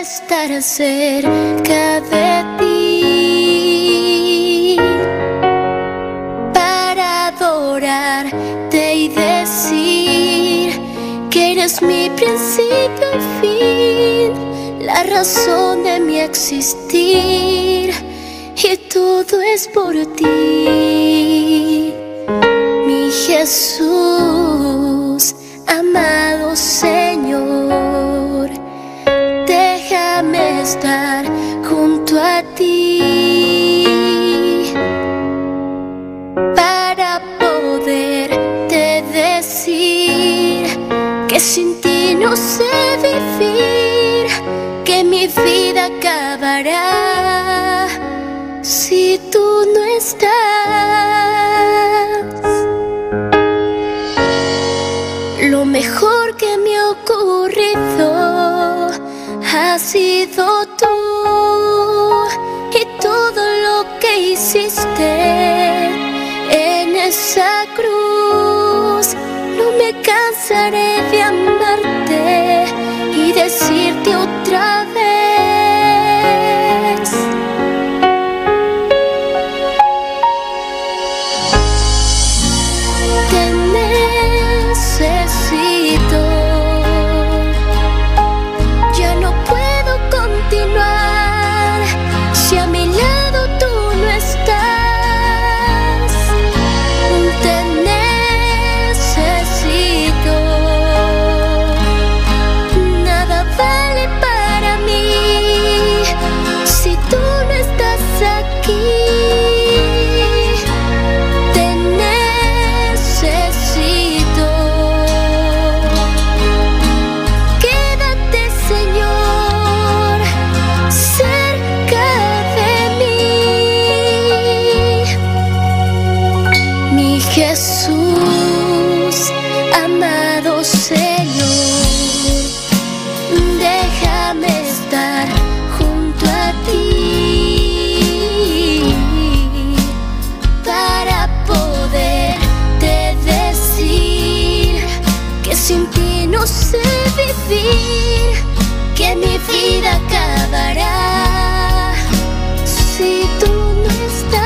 Estar cerca de ti para adorarte y decir que eres mi principio y fin, la razón de mi existir y todo es por ti, mi Jesús, amado Señor. Déjame estar junto a ti para poderte decir que sin ti no sé vivir, que mi vida acabará si tú no estás. Lo mejor que me ha ocurrido ha sido tú y todo lo que hiciste en esa cruz. No me cansaré de amarte y decirte otra vez. Te necesito. Ya no puedo continuar si a mi lado tú no estás. Te necesito. Nada vale para mí si tú no estás aquí. Te necesito. Quédate, Señor, cerca de mí. Mi Jesús, amado Señor, déjame estar junto a ti para poderte decir que sin ti no sé vivir, que mi vida acabará si tú no estás.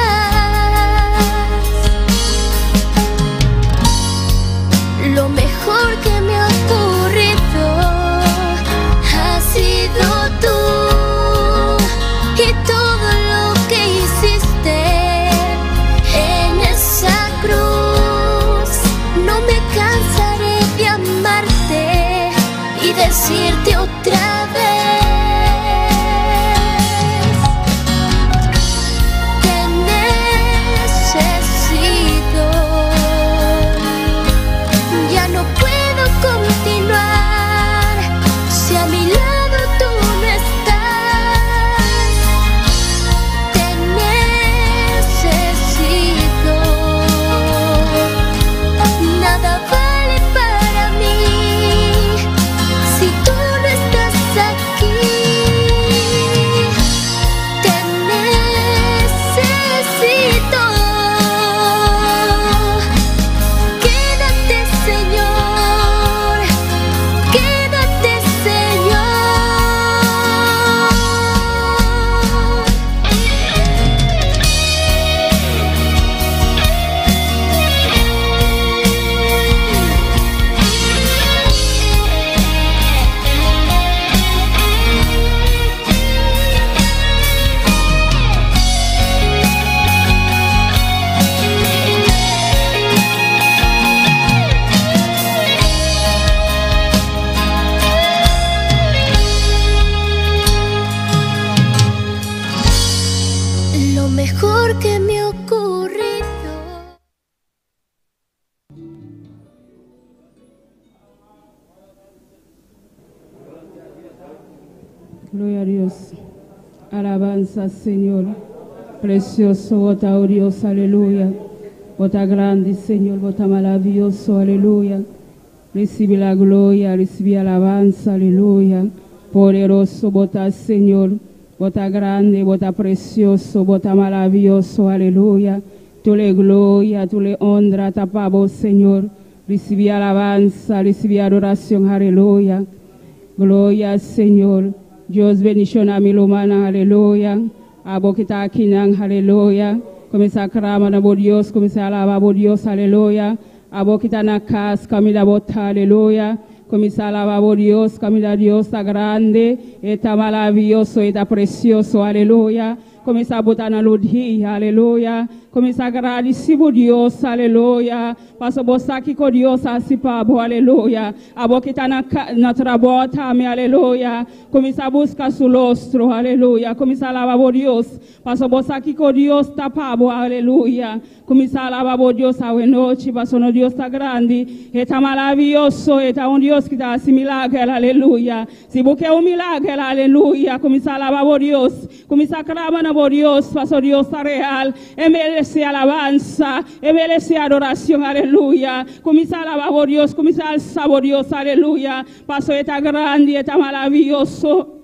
Lo mejor que me ha ocurrido ha sido tú y todo lo que hiciste en esa cruz. No me cansaré de amarte y decirte otra vez. Te necesito. Ya no puedo continuar si a mi lado tú no estás. Te necesito. Nada vale para mí si tú no estás aquí. Te necesito. Quédate, Señor. Quédate, Señor. Lo mejor que me ha ocurrido. Gloria a Dios. Alabanza, Señor. Precioso, Bo ta, oh Dios, aleluya. Bo ta grandi, Señor, Bo ta maravioso, aleluya. Recibe la gloria, recibe alabanza, aleluya. Poderoso, Bo ta, Señor. Bo ta grandi, Bo ta precioso, Bo ta maravioso, aleluya. Tur e gloria, tur e honra, ta pa Bo, Señor. Recibe alabanza, recibe adoración, aleluya. Gloria, Señor. Dios bendishoná mi rumannan, aleluya. Abo ku ta akinan, aleluya. Kuminsá klama na bo Dios, kuminsá alabá bo Dios, aleluya. Abo ku ta na kas, kaminda bo ta, aleluya. Kuminsá alabá bo Dios, kaminda Dios ta grandi, e ta maravioso, e ta presioso, aleluya. Kuminsá bota na rudia, aleluya. Kuminsá gradisí bo Dios, aleluya. Paso bo sa kiko Dios a hasi pa bo, aleluya. Abo ku ta na, na trabou tambe, aleluya. Kuminsá buska su rostro, aleluya. Kuminsá alabá bo Dios. Paso bo sa kiko Dios ta pa bo, aleluya. Kuminsá alabá bo Dios awe nochi, paso nos Dios ta grandi, e ta maravioso, e ta un Dios ku ta hasi milager, aleluya. Si bo ke un milager, aleluya, kuminsá alabá bo Dios, kuminsá klama na bo Dios, paso Dios ta real, e meresé alabansa, e meresé adorashon, aleluya. Kuminsá alabá bo Dios, kuminsá alsa bo Dios, aleluya, paso e ta grandi, e ta maravioso.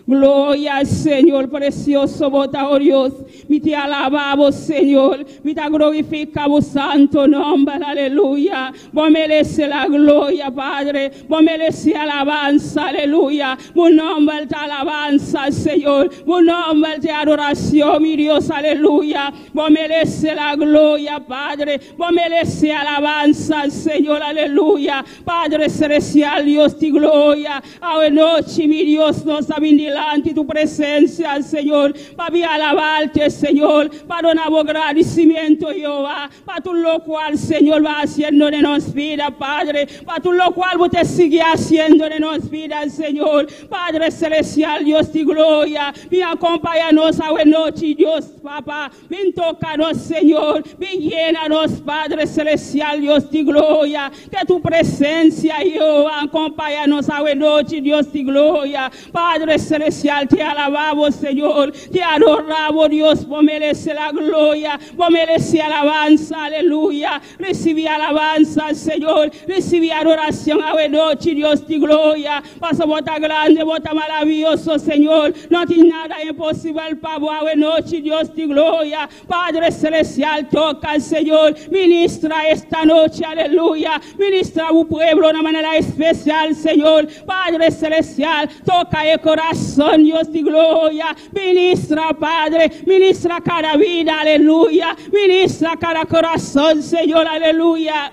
Gloria al Señor, presioso bo ta, oh Dios. Mi ta alabá bo, Señor. Mi ta glorifiká bo santu nòmber, aleluya. Bo meresé la gloria, Padre. Bo meresé alabansa, aleluya. Bo nòmber ta alabansa, Señor. Bo nòmber ta adorashon, mi Dios, aleluya. Bo meresé la gloria, Padre. Bo meresé alabansa, Señor, aleluya. Padre Selestial, Dios di gloria. Awe nochi, mi Dios, nos ta bin dilanti tu presensia, Señor, pa bin alabarte, Señor, pa duna bo gradisimentu, Jehová, pa tur lokual, Señor, bo a hasiendo den nos bida, Padre, pa tur lokual bo ta sigui hasiendo den nos bida, Señor. Padre Selestial, Dios di gloria, bin akompañá nos awe nochi, Dios, Papa. Bin toka nos, Señor. Bin yena nos, Padre Selestial, Dios di gloria. Ku tu presensia, Jehová, akompañá nos awe nochi, Dios di gloria. Padre Selestial, te alabamos, Señor. Te adoramos, Dios. Bo meresé la gloria. Bo meresé alabansa, aleluya. Risibí alabansa, Señor. Risibí adorashon awe nochi, Dios di gloria. Paso bo ta grandi, bo ta maravioso, Señor. No tin nada imposibel pa bo awe nochi, Dios di gloria. Padre Selestial, toka, Señor. Ministrá esta nochi, aleluya. Ministrá e pueblo di manera spesial, Señor. Padre Selestial, toka e kurason, Dios di gloria. Ministrá, Padre. Ministrá kada bida, aleluya. Ministrá kada kurason, Señor, aleluya.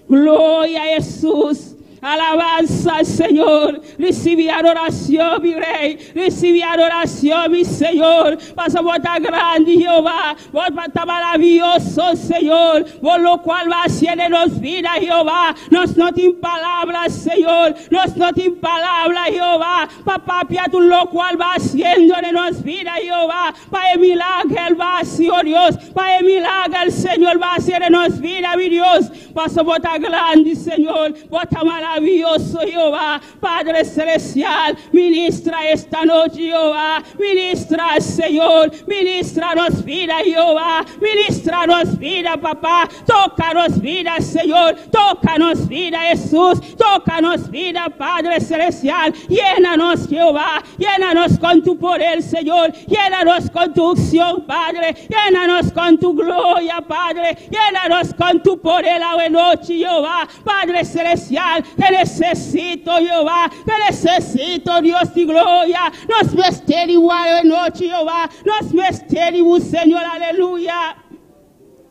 Gloria a Jesús. Alabansa, Señor. Risibí adorashon, mi Rei. Risibí adorashon, mi Señor. Paso bo ta grandi, Jehová. Bo ta maravioso, Señor. Bo lokual bo a hasi den nos bida, Jehová. Nos no tin palabra, Señor. Nos no tin palabra, Jehová. Pa papia tur lokual bo a hasiendo den nos bida, Jehová. Pa e milager bo a hasi, oh Dios. Pa e milager, Señor, bo a hasi den nos bida, mi Dios. Paso bo ta grandi, Señor. Bo ta maravioso, Jehová. Padre Selestial, ministrá esta nochi, Jehová. Ministrá, Señor. Ministrá nos bida, Jehová. Ministrá nos bida, Papá. Toka nos bida, Señor. Toka nos bida, Jesús. Toka nos bida, Padre Selestial. Yénanos, Jehová. Yénanos ku tu poder, Señor. Yénanos ku tu unshon, Padre. Yénanos ku tu gloria, Padre. Yénanos ku tu poder, awe nochi, Jehová. Padre Selestial, te nesesito, Jehová. Te nesesito, Dios di gloria. Nos mester di bo awe nochi, Jehová. Nos mester di bo, Señor, aleluya.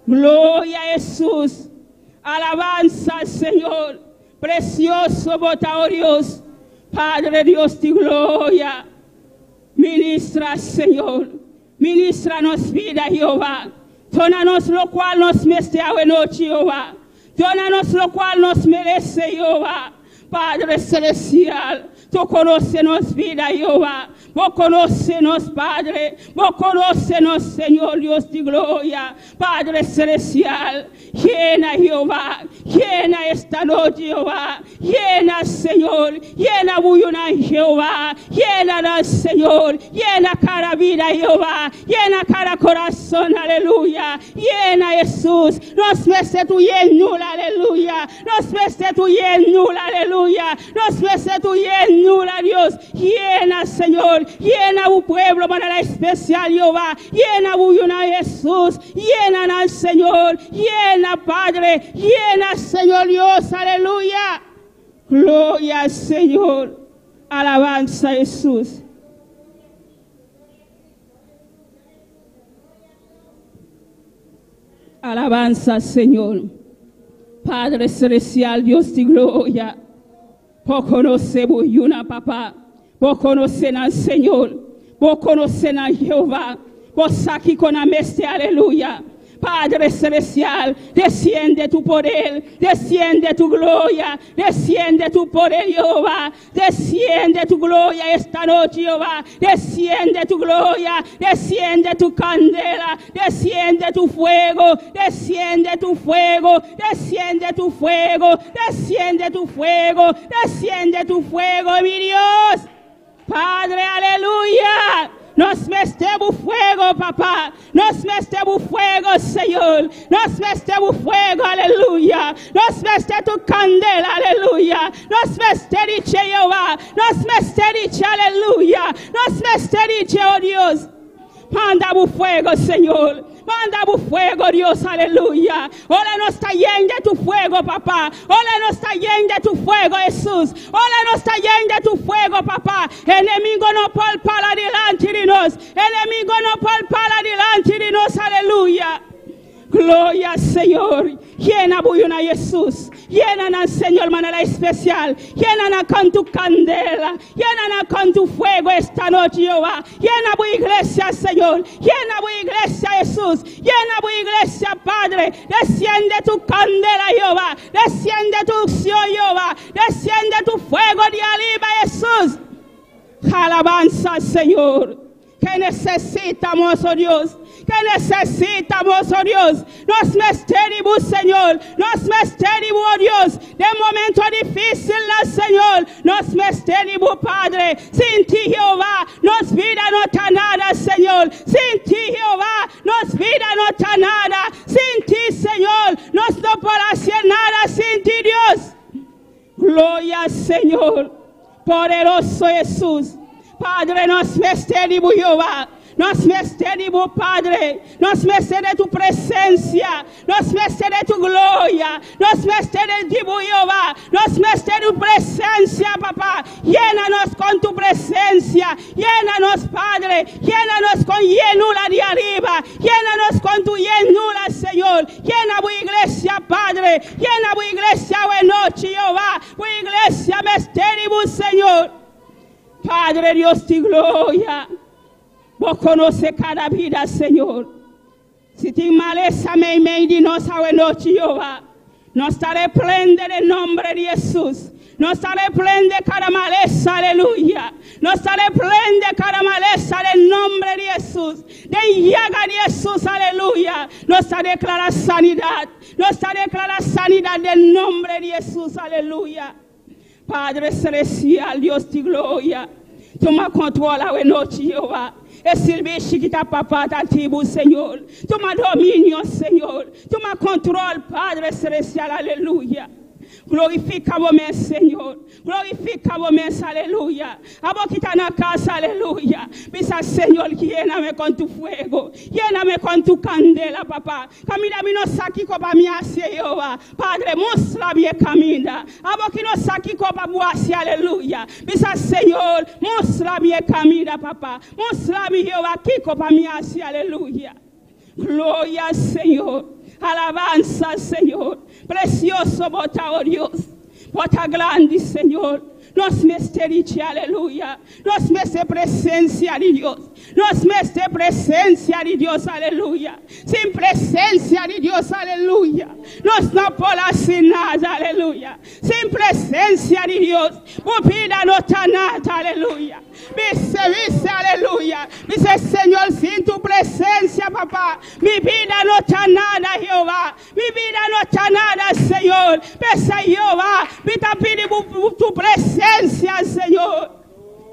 Gloria a Jesús. Alabansa, Señor. Presioso bo ta, oh Dios. Padre Dios di gloria. Ministrá, Señor. Ministrá nos bida, Jehová. Duna nos lokual nos mester awe nochi, Jehová. Duna nos lokual nos meresé, Jehová. Padre Selestial, Tu konosé nos bida, Jehová. Bo konosé nos, Padre. Bo konosé nos, Señor Dios di gloria. Padre Selestial, yena, Jehová. Yena esta nochi, Jehová. Yena, Señor. Yena bo yunan, Jehová. Yena, Señor. Yena kada bida, Jehová. Yena kada kurason, aleluya. Yena, Jesús. Nos mester tu yenura, aleluya. Nos mester tu yenura, aleluya. Nos mester tu yenura, Dios. Yena, Señor. Yena e pueblo di manera spesial, Jehová. Yena bo yunan, Jesús. Yena, Señor. Yena, Padre. Yena, Señor Dios. Aleluya. Gloria al Señor. Alabansa, Jesús. Alabanza, Señor. Padre Celestial, Dios di gloria. Bo konosé bo yunan, Papa. Bo konosé nan, Señor. Bo konosé nan, Jehová. Bo sa kiko nan mester, aleluya. Padre Celestial, desiende tu poder, desiende tu gloria, desiende tu poder, Jehová. Desiende tu gloria esta noche, Jehová. Desiende tu gloria, desiende tu candela, desiende tu fuego, desiende tu fuego, desiende tu fuego, desiende tu fuego, desiende tu fuego, mi Dios. Padre, aleluya. Nos mester bo fuego, Papa. Nos mester bo fuego, Señor. Nos mester bo fuego, aleluya. Nos mester tu candela, aleluya. Nos mester di Jehová. Nos mester di aleluya. Nos mester di oh Dios. Manda bo fuego, Señor. Manda bo fuego, Dios, aleluya. Ora nos ta yen di tu fuego, Papa. Ora nos ta yen di tu fuego, Jesús. Ora nos ta yen di tu fuego, Papa. Enemigo no por para dilanti di nos. Enemigo no por para dilanti di nos, aleluya. Gloria, Señor. Yena bo yunan, Jesús. Yena nan, Señor, manera espesial. Yena nan ku tu kandela. Yena nan ku tu fuego esta noche, Jehová. Yena bo iglesia, Señor. Yena bo iglesia, Jesús. Yena bo iglesia, Padre. Desiende tu kandela, Jehová. Desiende tu unshon, Jehová. Desiende tu fuego di ariba, Jesús. Alabanza, Señor. Ke nesesitamos, oh Dios. Ke nesesitamos, oh Dios. Nos mester di bo, Señor. Nos mester di bo, oh Dios. Den momento difísil, Señor. Nos mester di bo, Padre. Sin ti, Jehová, nos bida no ta nada, Señor. Sin ti, Jehová, nos bida no ta nada. Sin ti, Señor, nos no por hasi nada sin ti, Dios. Gloria, Señor. Poderoso Jesús. Padre, nos mester di bo, Jehová. Nos mester di bo, Padre. Nos mester di tu presensia. Nos mester di tu gloria. Nos mester di bo, Jehová. Nos mester di tu presensia, Papa. Yena nos ku tu presensia. Yena nos, Padre. Yena nos ku yenura di ariba. Yena nos ku tu yenura, Señor. Yena bo iglesia, Padre. Yena bo iglesia, anochi, Jehová. Bo iglesia, mester di bo, Señor. Padre Dios di gloria. Bo konosé kada bida, Señor. Si tin malesa meimei di nos anochi, Jehová. Nos ta reprendé den nòmber di Jesús. Nos ta reprendé kada malesa, aleluya. Nos ta reprendé kada malesa den nòmber di Jesús. Den llaga di Jesús, aleluya. Nos ta deklará sanidat. Nos ta deklará sanidat den nòmber di Jesús, aleluya. Padre Celestial, Dios di gloria. Tuma kontròl anochi, Jehová. E servisio ku ta Papa ta di bo, Señor. Tuma dominio, Señor. Tuma kontròl, Padre Celestial, aleluya. Glorifiká bo mes, Señor. Glorifiká bo mes, aleluya. Abo ku ta na kas, aleluya. Bisa, Señor, yena mi ku tu fuego. Yena mi ku tu kandela, Papa. Kaminda mi no sa kiko pa mi hasi, Jehová. Padre, mustra mi kaminda. Abo ku no sa kiko pa bo hasi, aleluya. Bisa, Señor, mustra mi kaminda, Papa. Mustra mi, Jehová, kiko pa mi hasi, aleluya. Gloria, Señor. Alabanza, Señor. Presioso bo ta, oh Dios. Bo ta grandi, Señor. Nos mester, aleluya. Nos mester presensia di Dios. Nos mester presensia di Dios, aleluya. Sin presensia di Dios, aleluya. Nos no por hasi nada, aleluya. Sin presensia di Dios, bida no ta nada, aleluya. Bisa, bisa, aleluya. Bisa, Señor, sin tu presensia, Papa, mi bida no ta nada, Jehová. Mi bida no ta nada, Señor. Bisa, Jehová, mi ta pidi tu presensia, Señor.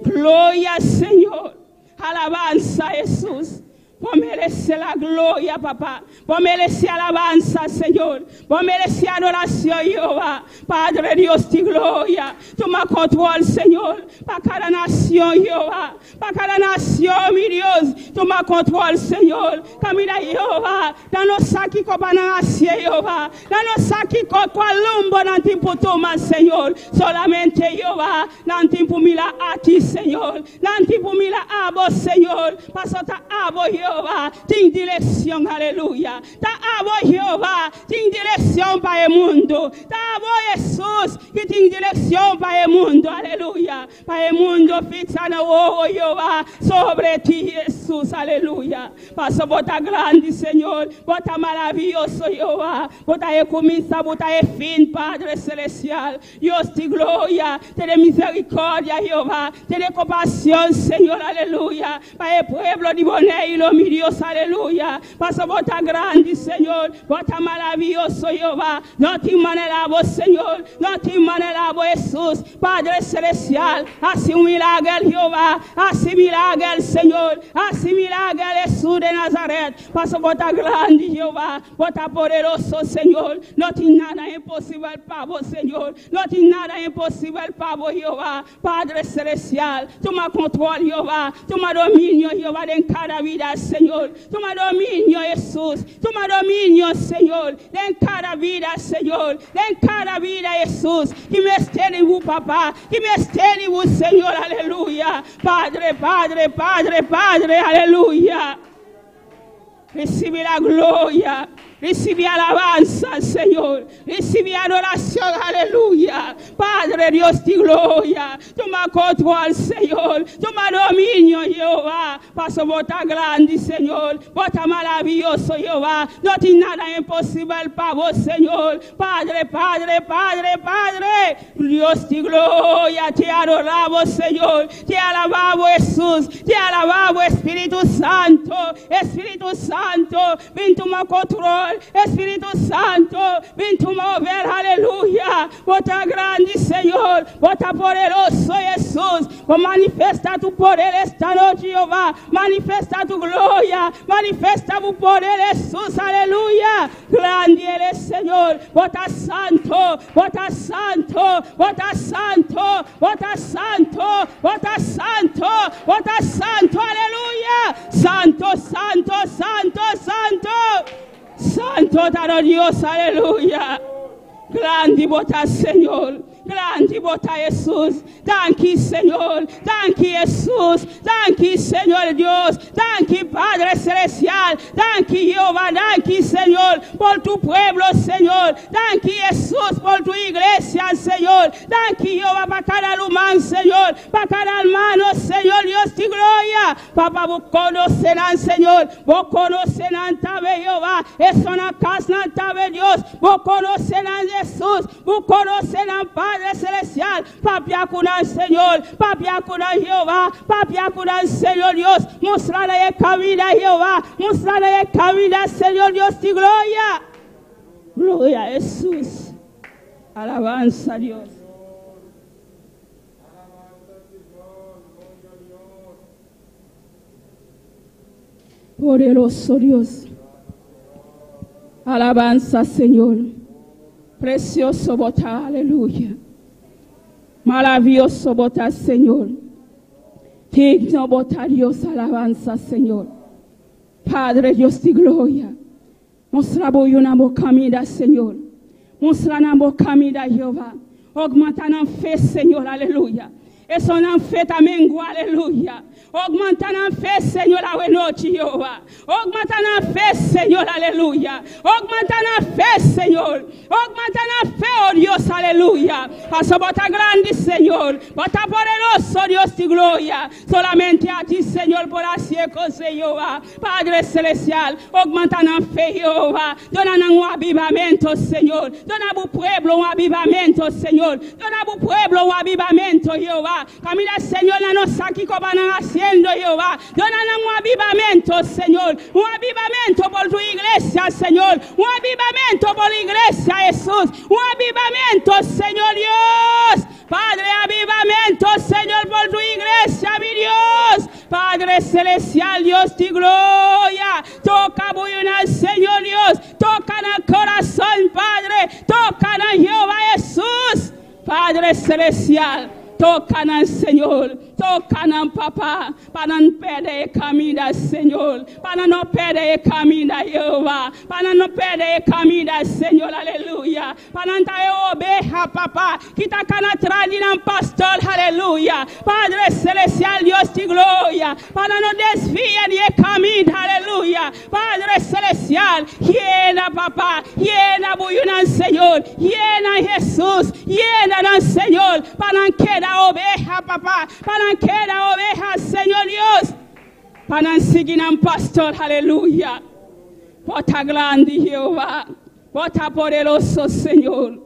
Gloria, Señor. Alabanza, Jesús. Bo meresé la gloria, Papa. Bo meresé alabanza, Señor. Bo meresé adorashon, Jehová. Padre Dios di gloria. Tuma kontròl, Señor. Pa kada nashon, Jehová. Pa kada nashon, mi Dios. Tuma kontròl, Señor. Kaminda, Jehová. Nan no sa kiko pa nan hasi, Jehová. Nan no sa kiko kua rumbo nan tin pa tuma, Señor. Solamente, Jehová. Nan tin pa mira abo, Señor. Nan tin pa mira abo, Señor. Paso ta abo, Jehová. Jehová, tin direccion, aleluya. Ta abo, Jehová, tin direccion pa e mundo. Ta abo, Jesús, cu tin direccion pa e mundo, aleluya. Pa e mundo fixa nan wowo, Jehová, sobre ti, Jesús, aleluya. Paso bo ta grandi, Señor, bo ta maraviyoso, Jehová. Bo ta e cuminsa, bo ta e fin, Padre Celestial. Dios di gloria, tene misericordia, Jehová. Tene compasion, Señor, aleluya. Pa e pueblo di Boneiru, mi Dios, aleluya. Paso bo ta grandi, Señor, bo ta maraviyoso, Jehová. No tin manera bo, Señor, no tin manera bo, Jesús. Padre Celestial, haci un milager, Jehová. Haci milager, Señor. Haci milager, Jesús de Nazaret. Paso bo ta grandi, Jehová. Bo ta poderoso, Señor. No tin nada imposibel pa bo, Señor. No tin nada imposibel pa bo, Jehová. Padre Celestial, tuma control, Jehová. Tuma dominio, Jehová, den cada bida, Señor. Tuma dominio, Jesús. Tuma dominio, Señor, den cada bida, Señor. Den cada bida, Jesús. Cu mester di bo, Papa. Cu mester di bo, Señor. Aleluya. Padre, Padre, Padre, Padre. Aleluya. Recibi la gloria. Recibi alabanza, Señor. Recibi adoracion. Aleluya. Padre Dios di gloria. Tuma control, Señor. Tuma dominio, Jehová. Paso bo ta grandi, Señor. Bo ta maraviyoso, Jehová. No tin nada imposibel pa bo, Señor. Padre, Padre, Padre, Padre. Dios di gloria, te adoramos, Señor. Te alabamos, Jesús. Te alabamos, Spirito Santo. Spirito Santo, bin tuma control. Spirito Santo, bin tuma over. Aleluya. Bo ta grandi, Señor. Bo ta poderoso, Jesús. Bo manifesta tu poder esta nochi, Jehová. Manifesta tu gloria. Manifesta tu poder, Jesús. Aleluya. Grandi eres, Señor. Bo ta santo. Bo ta santo. Bo ta santo. Bo ta santo. Bo ta santo. Bo ta santo. Aleluya. Santo, santo, santo, santo. Santo ta Dios. Aleluya. Grandi bo ta, Señor. Grandi bo ta, Jesús. Danki, Señor. Danki, Jesús. Danki, Señor Dios. Danki, Padre Celestial. Danki, Jehová. Danki, Señor, pa tu pueblo, Señor. Danki, Jesús, pa tu iglesia, Señor. Danki, Jehová, pa cada ruman, Señor. Pa cada hermano, Señor, Dios di gloria. Papa, bo conoce nan, Señor. Bo conoce nan tambe, Jehová. Esun na cas nan tambe, Dios. Bo conoce nan, Jesús. Bo conoce nan, Padre Celestial. Papia cu nan, Señor. Papia cu nan, Jehová. Papia cu nan, Señor Dios. Mustra nan e caminda, Jehová. Mustra nan e caminda, Señor Dios di gloria. Gloria a Jesús. Alabanza a Dios. Alabanza, Señor. Gloria a Dios. Poderoso Dios. Alabanza, Señor. Precioso bo ta, aleluya. Maravilloso bo ta, Señor. Digno bo ta, Dios, alabanza, Señor. Padre Dios di gloria. Mustra bo yunan bo caminda, Señor. Mustra nan bo caminda, Jehová. Aumenta nan fe, Señor, aleluya. Esun nan fe tambe, aleluya. Aumenta nan fe, Señor, anochi, Jehová. Aumenta nan fe, Señor, aleluya. Aumenta nan fe, Señor. Aumenta nan fe, oh Dios, aleluya. Paso bo ta grandi, Señor. Bo ta poderoso, Dios di gloria. Solamente a ti, Señor, por haci cos, Jehová. Padre Celestial, aumenta nan fe, Jehová. Duna un avivamento, Señor. Duna bo pueblo un avivamento, Señor. Duna bo pueblo un avivamento, Jehová. Caminda, Señor, no sa kico nan ta haciendo, Jehová. Duna un avivamento, Señor. Un avivamento pa tu iglesia, Señor. Un avivamento pa la iglesia, Jesús. Un avivamento, Señor Dios. Padre, avivamento, Señor, por tu iglesia, mi Dios. Padre Celestial, Dios de gloria. Toca, al Señor Dios. Toca en el corazón, Padre. Toca en Jehová Jesús. Padre Celestial. Toca en el Señor. Toka nan, Papa, pa nan no pèrdè e kaminda, Señor. Pa nan no pèrdè e kaminda, Jehová. Pa nan no pèrdè e kaminda, Señor, aleluya. Pa nan ta e obeha, Papa, ku ta kana tras di nan pastor, aleluya. Padre Selestial, Dios di gloria. Pa nan no desviá di e kaminda, aleluya. Padre Selestial, yena, Papa, yena bo yunan, Señor, yena Hesus, yena nan, Señor, pa nan keda obeha, Papa, pa nan keda obeha, Señor Dios, pa nan sigui nan pastor, aleluya. Bo ta grandi, Jehová, Bo ta poderoso, Señor.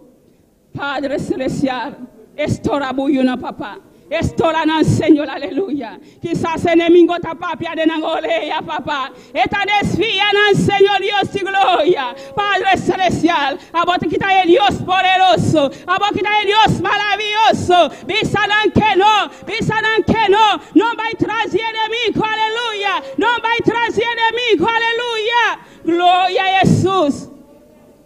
Padre Selestial, restorá bo yunan, Papa. Restorá nan, Señor, aleluya. Kisas enemigu ta papia den nan orea, Papa. E ta desviá nan, Señor Dios di gloria. Padre Selestial, abo ku ta e Dios poderoso, abo ku ta e Dios maravioso. Bisa nan ku no, bisa nan ku no, no bai tras di enemigu, aleluya. No bai tras di enemigu, aleluya. Gloria na Hesus.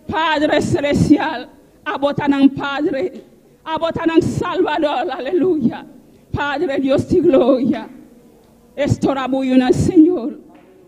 Padre Selestial, abo ta nan Padre, abo ta nan Salbador, aleluya. Padre Dios di gloria. Restorá bo yunan, Señor.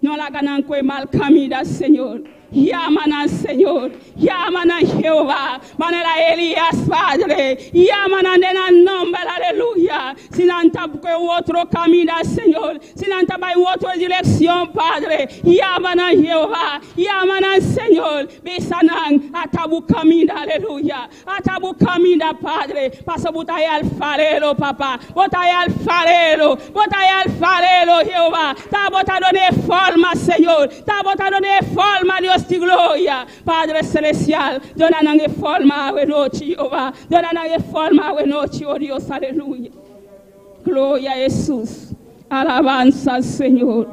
No laga nan kue mal kaminda, Señor. Yama nan, Señor. Yama nan, Jehová. Manera Elias, Padre. Yama nan den nan nòmber, aleluya. Si nan ta kue otro kaminda, Señor. Si nan ta bai otro direkshon, Padre. Yama nan, Jehová. Yama nan, Señor. Bisa nan ata bo kaminda, aleluya. Ata bo kaminda, Padre. Pasobra bo ta e alfarero, Papa. Bo ta e alfarero. Bo ta e alfarero, Jehová. Ta bo ta duna forma, Señor. Ta bo ta duna forma, Dios di gloria. Padre Selestial, duna nan forma anochi, Jehová. Duna nan forma anochi, oh Dios, aleluya. Gloria na Hesus. Alabansa, Señor.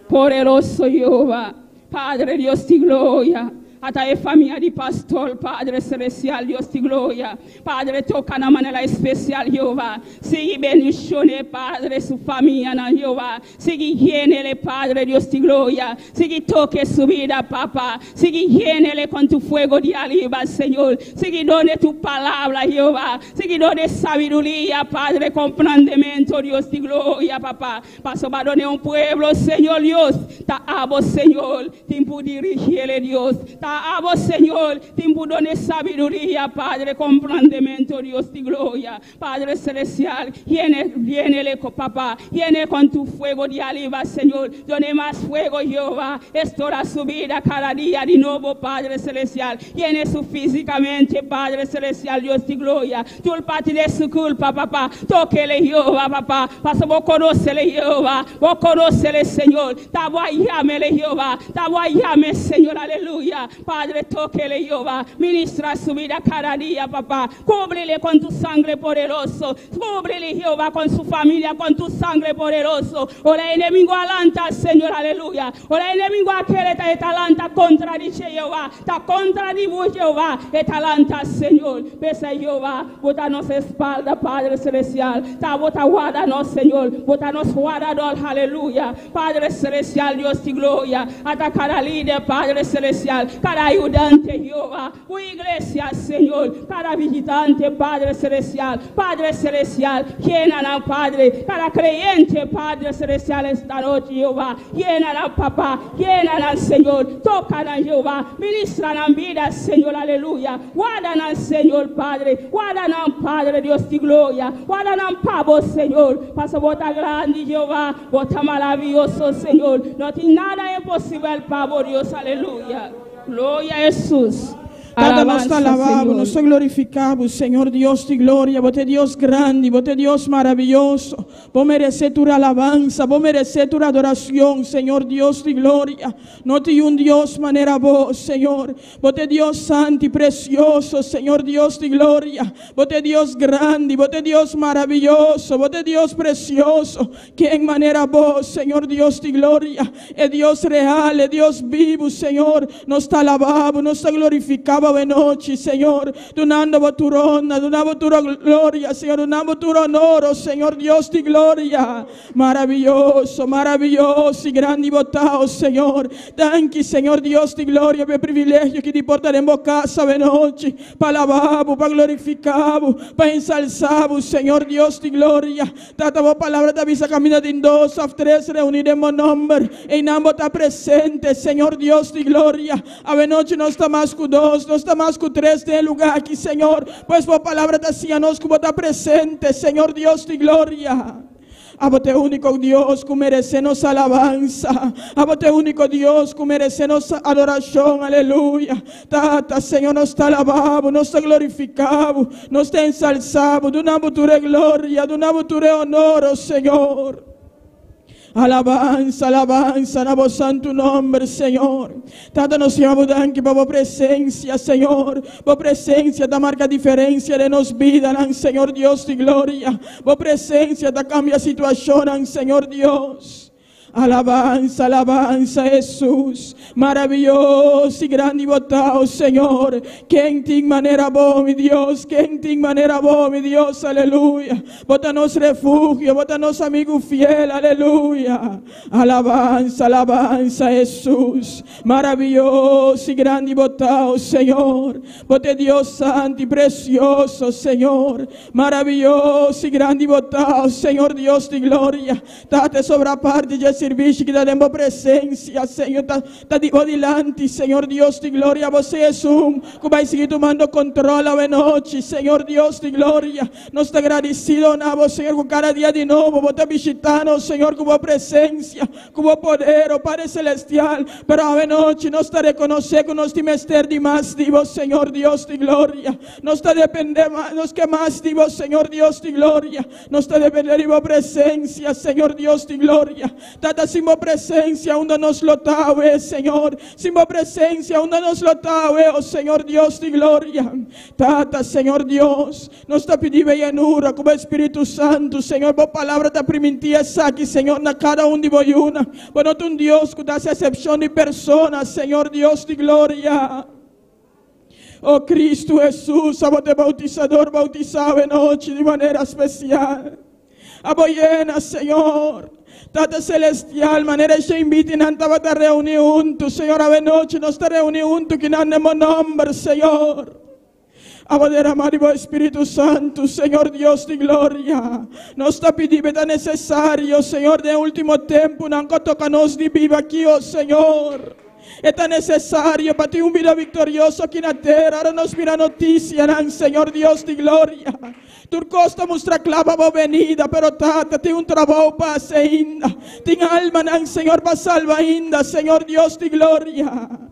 Poderoso Jehová. Padre Dios di gloria. Ata e famia di pastor, Padre Selestial, Dios di gloria. Padre, toka na manera spesial, Jehová. Sigui bendishoná, Padre, su famia, na Jehová. Sigui yen'é, Padre Dios di gloria. Sigui toka su bida, Papa. Sigui yen'é ku tu fuego di ariba, Señor. Sigui dun'é tu palabra, Jehová. Sigui dun'é sabiduria, Padre, komprondementu, Dios di gloria, Papa. Pasobra duna un pueblo, Señor Dios. Ta abo, Señor. Tin ku dirigí, Dios. Ta abo, Señor. Tin ku duna sabiduria, Padre, komprondementu, Dios di gloria. Padre Selestial, yen'é, yen'é, Papa. Yen'é ku tu fuego di ariba, Señor. Dun'é mas fuego, Jehová. Restorá su bida kada dia di nobo, Padre Selestial. Yen'é su físikamente, Padre Selestial, Dios di gloria. Tur parti di su kurpa, Papa. Tok'é, Jehová, Papa. Pasobra bo konosé, Jehová. Bo konosé, Señor. Ta bo a yam'é, Jehová. Ta bo a yam'é, Señor, aleluya. Padre, tok'é, Jehová. Ministrá su bida kada dia, Papa. Kubri'é ku tu sanger poderoso. Kubri'é, Jehová, ku su famia, ku tu sanger poderoso. Ora enemigu a lanta, Señor, aleluya. Ora enemigu a kere ta lanta kontra di Jehová. Ta kontra di Jehová. Ta lanta, Señor. P'esei, Jehová, bo ta nos espalda, Padre Selestial. Ta bo ta warda nos, Señor. Bo ta nos wardadó, aleluya. Padre Selestial, Dios di gloria. Ata kada lider, Padre Selestial. Kada ayudante, Jehová. O iglesia, Señor. Kada visitante, Padre Selestial. Padre Selestial, yena nan, Padre. Kada kreyente, Padre Selestial, esta nochi, Jehová. Yena nan, Papa. Yena nan, Señor. Toka nan, Jehová. Ministrá nan bida, Señor, aleluya. Warda nan, Señor, Padre. Warda nan, Padre, Dios di gloria. Warda nan pa bo, Señor. Pasobra bo ta grandi, Jehová. Bo ta maravioso, Señor. No tin nada imposibel pa bo, Dios, aleluya. Gloria na Hesus. Tata, nos ta Alabansa, alabá, Señor. nos ta glorifiká, Señor Dios di gloria, Bo ta Dios grandi, Bo ta Dios maravioso. Bo meresé tur alabansa, Bo meresé tur adorashon, Señor Dios di gloria. No tin un Dios manera Bo, Señor. Bo ta Dios santu i presioso, Señor Dios di gloria. Bo ta Dios grandi, Bo ta Dios maravioso, Bo ta Dios presioso. Ken manera Bo, Señor Dios di gloria. E Dios real, e Dios bibu, Señor. Nos ta alabá, nos ta glorifiká. bo anochi, Señor. Dunando bo tur honra, dunando bo tur gloria, Señor. Dunando bo tur honor, oh, Señor Dios di gloria. Maravioso, maravioso i grandi bo ta, oh Señor. Danki, Señor Dios di gloria, pa e privilegio ku di por ta den bo kas anochi. Pa alabá bo, pa glorifiká bo, pa ensalsá bo, Señor Dios di gloria. Tata, bo palabra ta bisa kaminda tin dos òf tres reuní den bo nòmber. Einan bo ta presente, Señor Dios di gloria. Awenochi nos ta mas ku dos, nos ta mas ku tres den e lugá aki, Señor. Pues bo palabra ta siña nos ku bo ta presente, Señor Dios di gloria. Abo ta e úniko Dios ku meresé nos alabansa. Abo ta e úniko Dios ku meresé nos adorashon. Aleluya. Tata, Señor, nos ta alabá bo, nos ta glorifiká bo, nos ta ensalsá bo. Duna bo tur e gloria, duna bo tur e honor, o Señor. Alabansa, alabansa na bo santu nòmber, Señor. Tata, nos yama bo danki pa bo presensia, Señor. Bo presensia ta marka diferensia den nos bidanan, Señor Dios di gloria. Bo presensia ta kambia situashonnan, Señor Dios. Alabansa, alabansa, Hesus. Maravioso i grandi bo ta, o Señor. Ken tin manera bo, mi Dios? Ken tin manera bo, mi Dios? Aleluya. Bo ta nos refugio, bo ta nos amigu fiel. Aleluya. Alabansa, alabansa, Hesus. Maravioso i grandi bo ta, o Señor. Bo ta e Dios santu i presioso, Señor. Maravioso i grandi bo ta, o Señor Dios di gloria. Tata, e sobra parti dje sirbishi ki ta den bo presensia, Señor, ta ta di bo dilanti, Señor Dios di gloria. Bo sea esun ku bai sigui tumando kontrol awenochi, Señor Dios di gloria. Nos ta gradisido na bo, Señor, ku kada dia di nobo bo ta bishitá nos, Señor, ku bo presensia, ku bo poder, o Padre Selestial. Pero awenochi nos ta rekonosé ku nos tin mester di mas di bo, Señor Dios di gloria. Nos ta dependé mas, nos ke mas di bo, Señor Dios di gloria. Nos ta dependé di bo presensia, Señor Dios di gloria. Tata, sin bo presensia, unda nos lo ta awe, Señor? Sin bo presensia, unda nos lo ta awe, o Señor Dios di gloria? Tata, Señor Dios, nos ta pidi bo llenura ku bo Spiritu Santu, Señor. Bo palabra ta primintí esaki, Señor, na kada un di bo yunan. Bo no ta un Dios ku ta hasi eksepshon di persona, Señor Dios di gloria. O Cristo Jesus, abo ta e Bautisador bautisá awenochi di manera spesial. Abo yena, Señor. Tata Celestial, manera e sheinbitinan tabata reuní huntu, Señor, awenochi nos ta reuní huntu kinan den bo nomber, Señor. Abo derama di bo Espíritu Santu, Señor Dios di gloria. Nos ta pidi bo, e ta necesario, Señor, den e último tempunan ku a toka nos di biba aki, o Señor. E ta necesario pa tin un bida victorioso aki na tera. Ora nos mira noticianan, Señor Dios di gloria, tur cos ta mustra cla pa bo benida, pero Tata, tin un trabou pa haci ainda. Tin almanan, Señor, pa salba ainda, Señor Dios di gloria.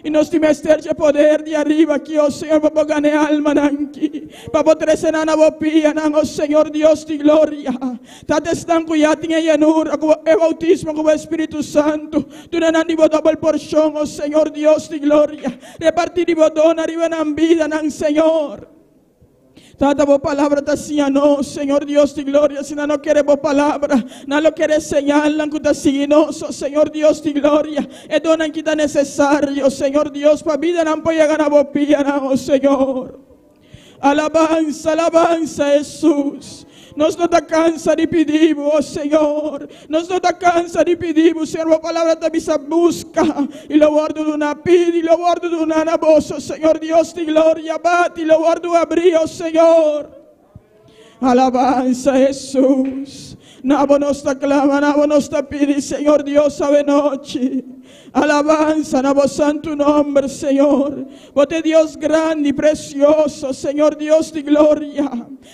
I nos tin mester dje poder di ariba aki, o Señor, pa bo gana e almanan aki, pa bo trece nan na bo pianan, o Señor Dios di gloria. Tata, esnan ku ya tin e yenura ku e boutismo ku bo Espíritu Santu, duna nan di bo dòbel porshon, o Señor Dios di gloria. Repartí di bo don ariba nan bidanan, Señor. Tata, bo palabra ta siña nos, Señor Dios di gloria. Si nan no kere bo palabra, nan lo kere señalnan ku ta sigui nos, o Señor Dios di gloria. E donnan ki ta nesesario, Señor Dios, pa bidanan por yega na bo pianan, o Señor. Alabansa, alabansa, Hesus. Nos no ta kansa di pidi bo, o Señor. Nos no ta kansa di pidi bo, Señor. Bo palabra ta bisa, Buska, i lo wòrdu duná. Pidi, i lo wòrdu duná na boso, Señor Dios di gloria. Bati, i lo wòrdu abrí, o Señor. Alabansa, Hesus. Na bo nos ta klama, na bo nos ta pidi, Señor Dios, awenochi. Alabansa na bo santu nomber, Señor. Bo ta e Dios grandi, precioso, Señor Dios di gloria.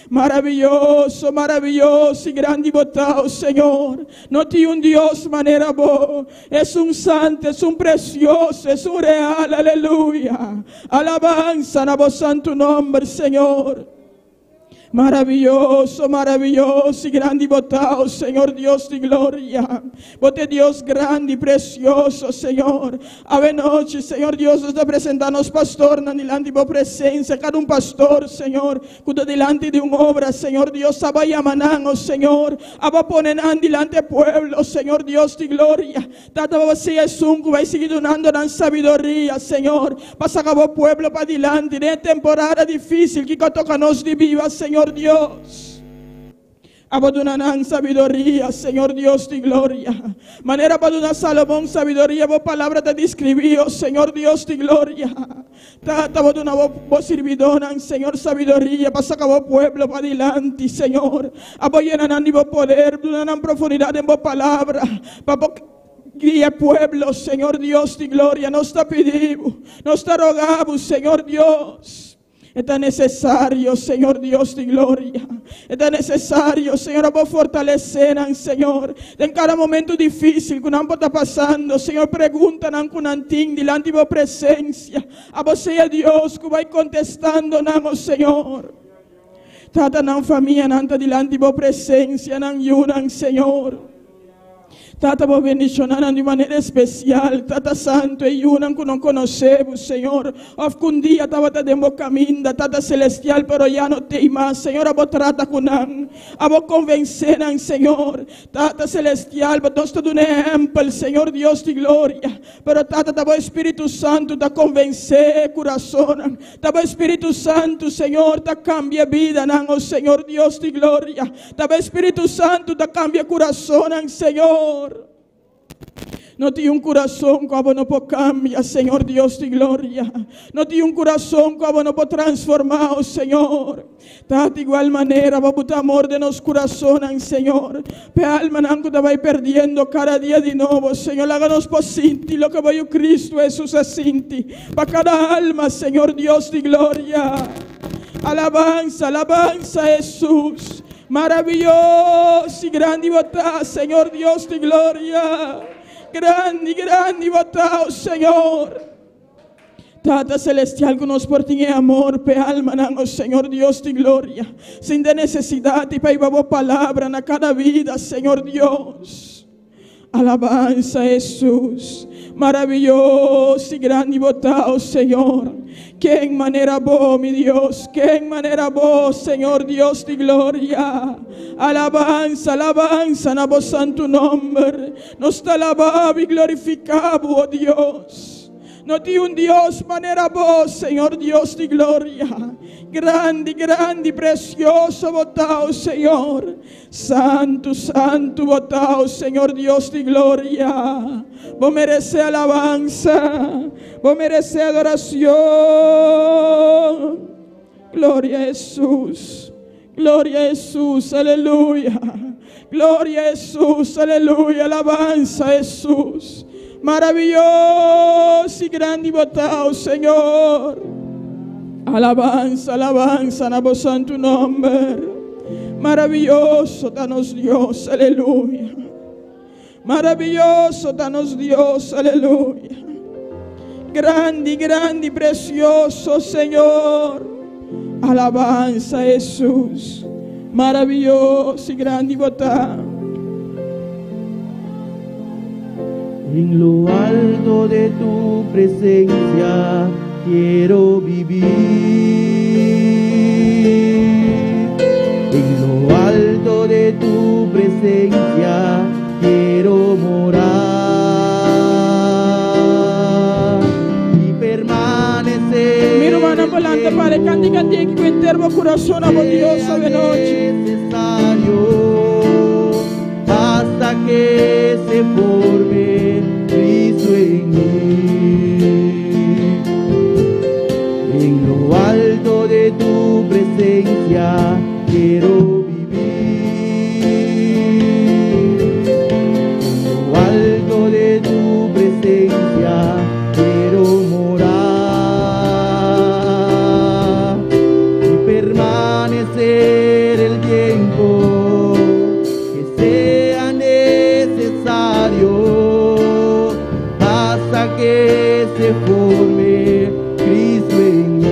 Maraviyoso, maraviyoso i grandi bo ta, o Señor. No tin un Dios manera bo. Esun santu, esun precioso, esun real. Aleluya. Alabansa na bo santu nomber, Señor. Maraviyoso, maraviyoso y grandi Bo ta, oh Señor Dios di gloria. Bo ta Dios grandi, precioso, Señor. Awe nochi, Señor Dios, nos ta presenta nos pastornan dilanti Bo presencia. Cada un pastor, Señor, cu ta dilanti di un obra, Señor Dios, abo a yama nan, oh Señor. Abo a pone nan dilanti e pueblo, Señor Dios di gloria. Tata bo sea esun cu bay sigui dunando nan sabiduria, Señor, pa saca bo pueblo padilanti den e temporada dificil kico a toca nos di biba, Señor Dios. Abo duna nan sabiduria, Señor Dios di gloria. Manera bo a duna Salomon sabiduria, bo palabra ta describi, oh Señor Dios di gloria. Tata, bo duna bo bo sirbidónan, Señor, sabiduria pa saka bo pueblo padilanti, Señor. Abo yena nan di bo poder, duna nan profundidat den bo palabra, pa bo guia e pueblo, Señor Dios di gloria. Nos ta pidi bo, nos ta roga bo, Señor Dios. E ta nesesario, Señor Dios di gloria. E ta nesesario, Señor, abo fortalesé nan, Señor, den kada momento difísil ku nan por ta pasando. Señor, preguntanan ku nan tin dilanti bo presensia. Abo sea Dios ku bai kontestando nan, o Señor. Tata, nan famianan ta dilanti bo presensia, nan yunan, Señor. Tata, bo bendiciona nan di un manera especial. Tata Santo, e yunan cu no conoce bo, Señor, of cu un dia tabata den bo caminda, Tata Celestial, pero ya no t'ey mas. Señor, abo trata cu nan. Abo convence nan, Señor. Tata Celestial, bo nos ta duna ehempel, Señor Dios di gloria. Pero Tata, ta bo Espíritu Santo ta convence e curazonnan. Ta bo Espíritu Santo, Señor, ta cambia bidanan, oh Señor Dios di gloria. Ta bo Espíritu Santo ta cambia curazonnan, Señor. No tin un curazon cu abo no por cambia, Señor Dios di gloria. No tin un curazon cu abo no por transforma, oh Señor. Tata, igual manera bo buta amor den nos curazonnan, Señor. P'e almanan cu ta bay perdiendo cada dia di nobo, Señor, laga nos por sinti loke bo Yu Cristo Jesus a sinti pa cada alma, Señor Dios di gloria. Alabansa, alabansa Jesus. Maraviyoso y grandi bo ta, Señor Dios di gloria. Grandi, grandi bo ta, oh Señor. Tata Celestial, cu nos por tin e amor p'e almanan, oh Señor Dios di gloria, sin den necesidad y pa hiba bo palabra na cada vida, Señor Dios. Alabansa Jesus. Maraviyoso y grandi bo ta, oh Señor. Ken manera bo, mi Dios? Ken manera bo, Señor Dios di gloria? Alabansa, alabansa na bo santu nomber. Nos ta alaba bo y glorifica bo, oh Dios. No tin un Dios manera bo, Señor Dios di gloria. Grandi, grandi, precioso bo ta, oh Señor. Santu, santu bo ta, oh Señor Dios di gloria. Bo merece alabansa, bo merece adoracion. Gloria a Jesus, gloria a Jesus, aleluya. Gloria a Jesus, aleluya, alabansa a Jesus. Maraviyoso y grandi bo ta, oh Señor. Alabansa, alabansa na bo santu nomber. Maraviyoso ta nos Dios, aleluya. Maraviyoso ta nos Dios, aleluya. Grandi, grandi, precioso Señor. Alabansa Jesus. Maraviyoso y grandi bo ta. En lo alto de tu presencia quiero vivir. En lo alto de tu presencia quiero morar y permanecer. Mi rumannan por lanta para e kantika tiki ku henter bo kurason a bo Dios awe nochi. Necesario hasta que se forme Cristo en mí. En lo alto de tu presencia quiero vivir. En lo alto de tu presencia quiero morar y permanecer el tiempo que sea necesario hasta que se forme Cristo en mí.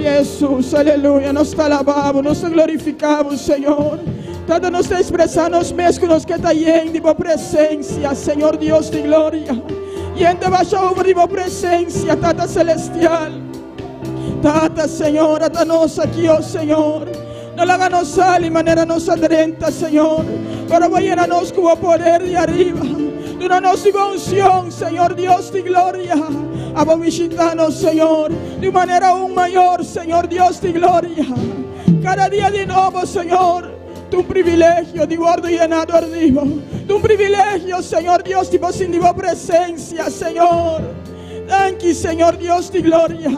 Gloria a Jesús, aleluya. Nos te alabamos, nos te glorificamos, Señor. Tata nos ta expresa nos mes ku nos ke ta yen di bo presencia, Señor Dios di gloria. Yen ta basha over di bo presencia, Tata Celestial. Tata, Señor, ata nos aki, oh Señor. No laga nos sali manera nos a drenta, Señor. Pero bo yena nos ku bo poder di ariba. Duna nos di bo unción, Señor Dios di gloria. Abo bishita nos, Señor, di un manera aún mayor, Señor Dios di gloria. Kada dia di nobo, Señor, ta un privilegio di wòrdu yená dor di bo. Ta un privilegio, Señor Dios, di por sinti bo presensia, Señor. Danki, Señor Dios di gloria,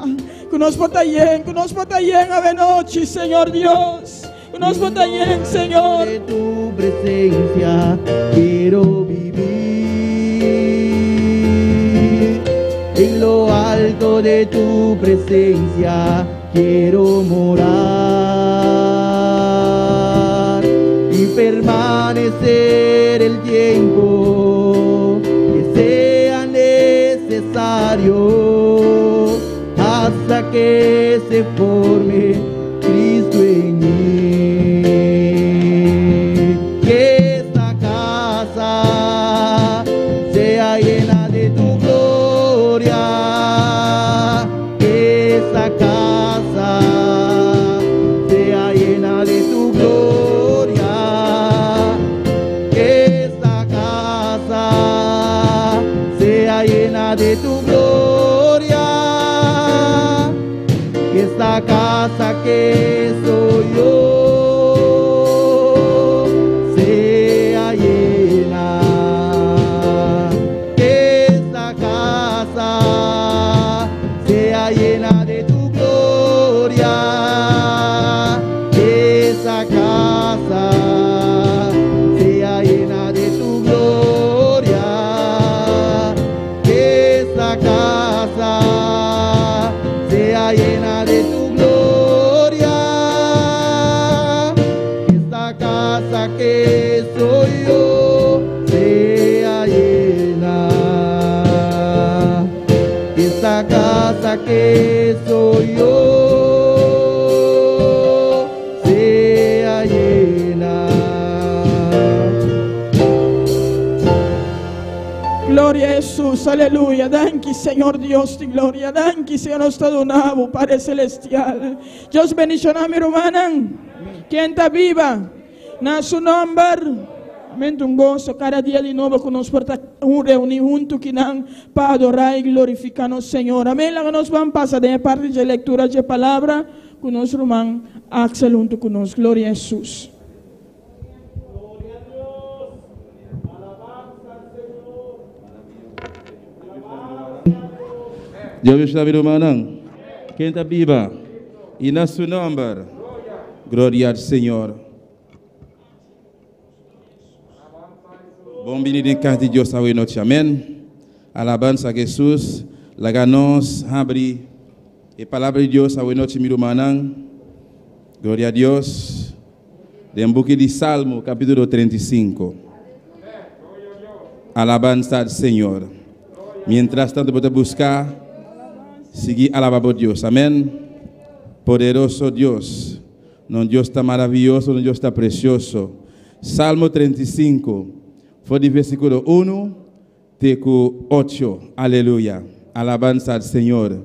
ku nos por ta yen, ku nos por ta yen awenochi, Señor Dios. Ku nos por ta yen, Señor. De tu presencia quiero vivir. En lo alto de tu presencia quiero morar y permanecer el tiempo que sea necesario hasta que se forme Cristo en mí. Que esta casa sea llena de tu gloria. Que esta casa sea llena de tu gloria. Que esta casa sea llena de tu gloria. Que esta casa que soy yo sea llena. Que esta casa sea llena de tu gloria. Que esta casa sea llena de tu gloria. Que esta casa sea llena de tu gloria. Que esta casa que soy yo sea llena. Que esta casa que soy yo sea llena. Gloria a Jesús, aleluya. Danki, Señor Dios di gloria. Danki, Señor, nos ta duna bo, Padre Celestial. Dios bendiciona mi rumannan. Ken ta biba? Na su nomber. Amén. Un goso cada dia di nobo cu nos por ta reuni hunto akinan pa adora y glorifica nos Señor. Amén. Laga nos ban pasa den parti di lectura di palabra cu nos ruman Axel hunto cu nos. Gloria a Jesús. Gloria a Dios. Alabanza al Señor. Dios bendiciona mi rumannan. Ken ta biba? Y na su nomber. Gloria al Señor. Bon bini den cas di Dios awe nochi. Amén. Alabanza a Jesús. Laga nos habri e palabra di Dios awe nochi, mi rumannan. Gloria a Dios. Den buki di Salmo, capítulo 35. Alabanza al Señor. Mientras tanto, bo ta busca, sigui alaba Dios. Amén. Poderoso Dios. Nos Dios ta maraviyoso, nos Dios ta precioso. Salmo 35, for di versiculo 1 te 8. Aleluya. Alabanza al Señor.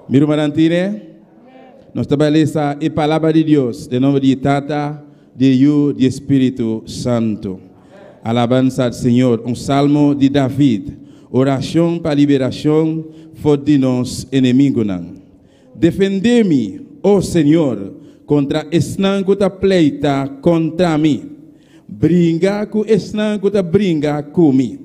Mi rumannan tine, nos ta lesa e palabra di Dios, den nomber di Tata, di Yiu, di Spirito Santo. Alabanza al Señor. Un salmo di David. Oracion pa liberacion for di nos enemigonan. Defende mi, oh Señor, contra esnan cu ta pleita contra mi. Bringa cu esnan cu ta bringa cu mi.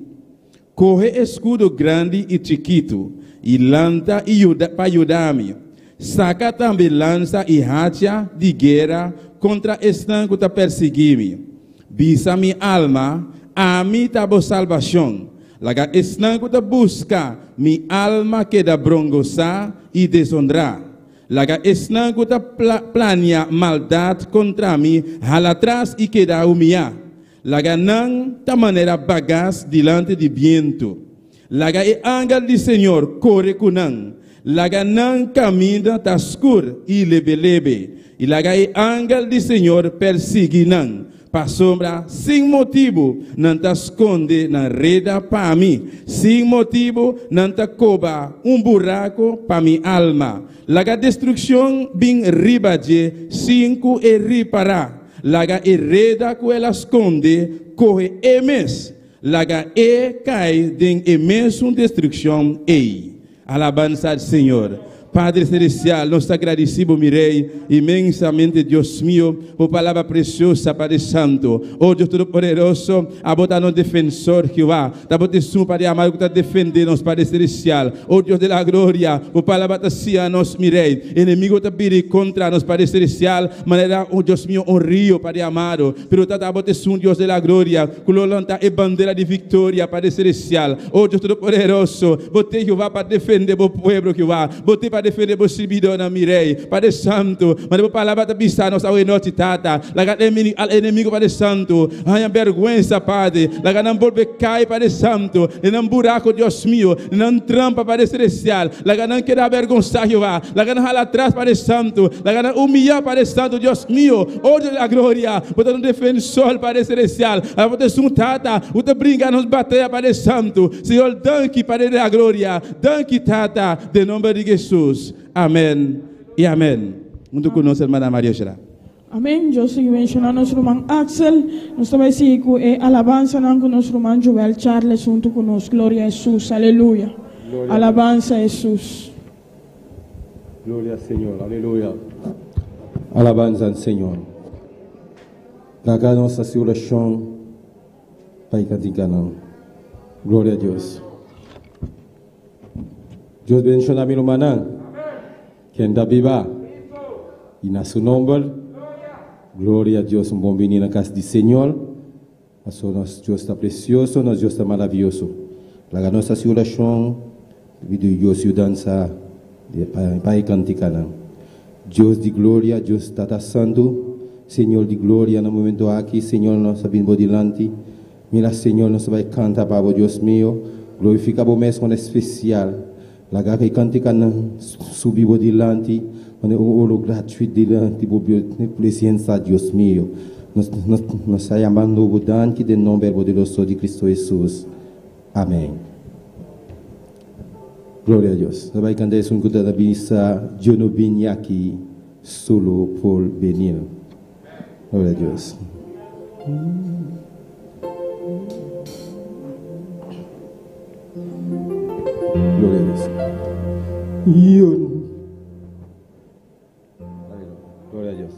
Coge escudo grandi y chikito y lanta y yuda, pa yuda mi. Saca tambe lansa y hacha di guera contra esnan cu ta persigui mi. Bisa mi alma, ami ta bo salvacion. Laga esnan cu ta busca mi alma keda brongosa y deshonra. Laga esnan cu ta plania maldad contra mi hala atras y keda humiya. Laga nan ta manera bagas dilanti di biento. Laga e angel di Señor core cu nan. Laga nan kaminda ta skur i lebe-lebe, i laga e angel di Señor persiguí nan. Pasobra sin motibu nan ta skonde nan reda pa mi, sin motibu nan ta koba un buraku pa mi alma. Laga destrukshon bin riba dje sin ku e ripará, laga e reda ku el a skonde kohe e mes, laga e kai den e mesun destrukshon ei. Alabansa al Señor. Padre Celestial, nos ta gradisí Bo, mi Rey, inmensamente, Dios mio, Bo palabra preciosa, Padre Santo. Oh Dios Todopoderoso, Abo ta nos defensor, Jehová. Ta Bo ta esun, Padre amado, cu ta defende nos, Padre Celestial. Oh Dios de la gloria, Bo palabra ta siña nos, mi Rey. Enemigo ta biri contra nos, Padre Celestial, manera, oh Dios mio, un rio, Padre amado. Pero Tata, Abo ta esun, Dios de la gloria, cu lo lanta e bandera di victoria, Padre Celestial. Oh Dios Todopoderoso, Bo t'e Jehová pa defende Bo pueblo, Jehová. Bo t'e pa defende Bo sirbidónan, mi Rey. Padre Santu, manera Bo palabra ta bisa nos awe nochi, Tata, laga al enemigo, Padre Santu, haña bèrgwensa, Padre. Laga nan bolbe kai, Padre Santu, den nan buraco, Dios mio, den nan trampa, Padre Celestial. Laga nan keda abergonsá, Jehová. Laga nan hala atras, Padre Santu. Laga nan humiyá, Padre Santu, Dios mio. O Dios di la gloria, Bo ta un defensor, Padre Celestial. Abo ta esun Tata ku ta bringa nos bataya, Padre Santu. Señor, danki, Padre di la gloria. Danki, Tata, den nomber di Jesus. Amen i amen. Huntu ku nos hermana Maria Shra. Amen. Dios sigui benshoná nos ruman Axel. Nos ta bai sigui ku e alabansanan ku nos ruman Joel Charles huntu ku nos. Gloria a Hesus. Aleluya. Alabansa a Hesus. Gloria al Señor, aleluya. Alabanza al Señor. Laga nos hasi orashon pa e kantikanan. Gloria a Dios. Dios bendiciona mi rumannan. Ken ta biba? Y na su nomber. Gloria a Dios. Un bon bini na cas di Señor. Paso nos Dios ta precioso, nos Dios ta maraviyoso. Laga nos hasi orashon pidi Dios yudansa pa e kantikanan. Dios di gloria, Dios Tata Santu, Señor di gloria na momento aki Señor nos a bin bo dilanti. Mira Señor nos ta bai kanta pa bo Dios mio, glorifica bo mes con especial. Laga ku e kantikanan subi bo dilanti manera un oro gratuit dilanti bo presensa, Dios mio. Nos nos ta yamando bo danki den nomber poderoso di Cristo Hesus. Amen. Gloria a Dios. Nos bai kanta esun ku ta bisa, Yo no bini aki solo por benir. Gloria a Dios. Gloria a Dios. Yo, Gloria a Dios.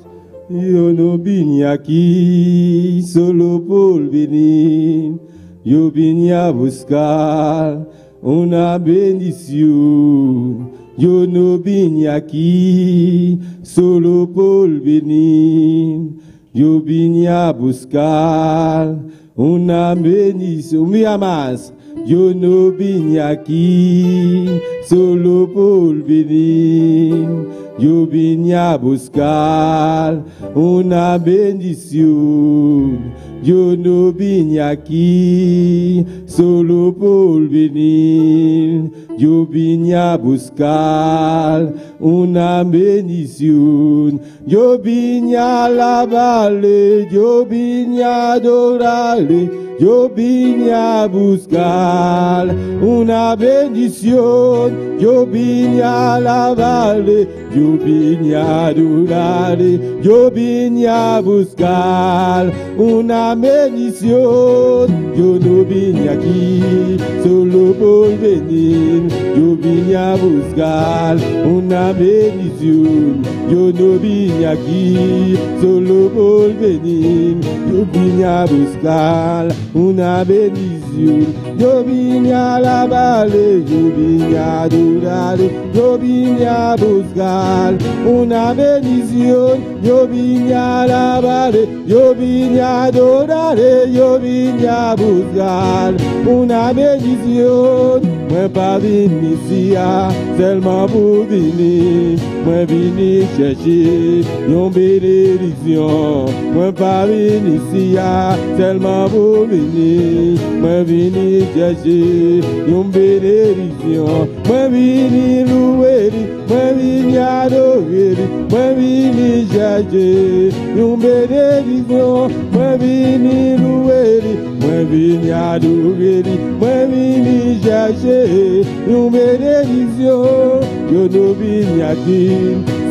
Yo no vine aquí solo por venir, yo vine a buscar una bendición. Yo no vine aquí solo por venir, yo vine a buscar una bendición. Mira más, yo no vine aquí solo por venir, yo vine a buscar una bendición. Yo no vine aquí solo por venir, yo vine a buscar una bendición. Yo vine a alabarle, yo vine a adorarle, yo vine a buscar una bendición. Yo vine a alabarle, yo vine a adorarle, yo vine a buscar una bendición. Yo no vine aquí solo por venir, yo vine a buscar una bendición. Yo no vine aquí solo por venir, yo vine a buscar una bendición. Yo vine a alabarle, yo vine a adorarle, yo vine a buscar Una bendición. Yo vine a alabarle, yo vine a adorarle, yo vine a buscar una bendición. Mwen pa vin isi a sèlman pou vini, mwen vini chèche yon benediksyon. Mwen pa vin isi a sèlman pou vini, mwen vini chèche yon benediksyon. Mwen vini louwe li, mwen vini adore li, mwen vini chèche yon benediksyon. Mwen vini louwe li, mwen vini adore li, mwen vini chèche yon benediksyon. Yo no vine aquí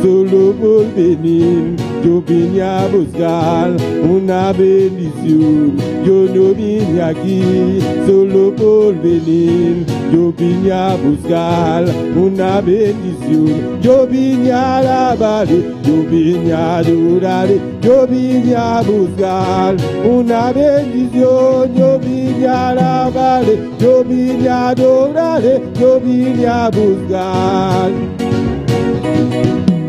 solo por venir, yo vine a buscar una bendición. Yo no vine aquí solo por venir, yo vine a buscar una bendición. Yo vine a alabar, yo vine a adorar, yo vine a buscar una bendición. Yo vine a alabar, yo vine a adorar, yo vine a buscar.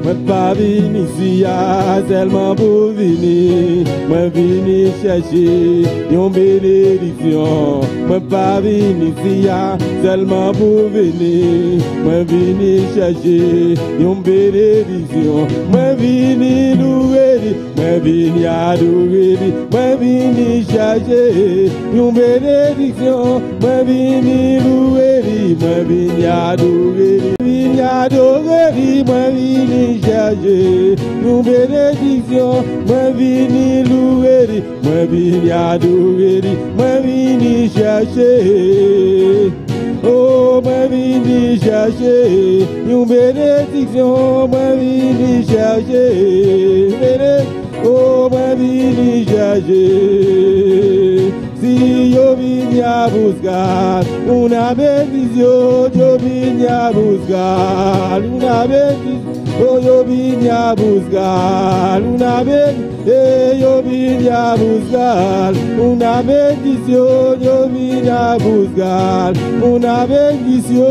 Mwen pa vin isi a sèlman pou vini, mwen vini chèche yon benediksyon. Mwen pa vin isi a sèlman pou vini, mwen vini chèche yon benediksyon. Mwen vini louwe li, mwen vini adore li, mwen vini chèche yon benediksyon. Mwen vini louwe li, mwen vini adore li, vini adore li, mwen vini chèche yon benediksyon. Mwen vini louwe li, mwen vini adore li, mwen vini chèche. Oh, mwen vini chèche yon benediksyon. Mwen vini chèche. Oh, mwen vini chèche. Si yo vine a buscar una bendición, yo vine a buscar una bendición. Oh, yo vine a buscar una bendición, yo vine a buscar una bendición, yo vine a buscar una bendición.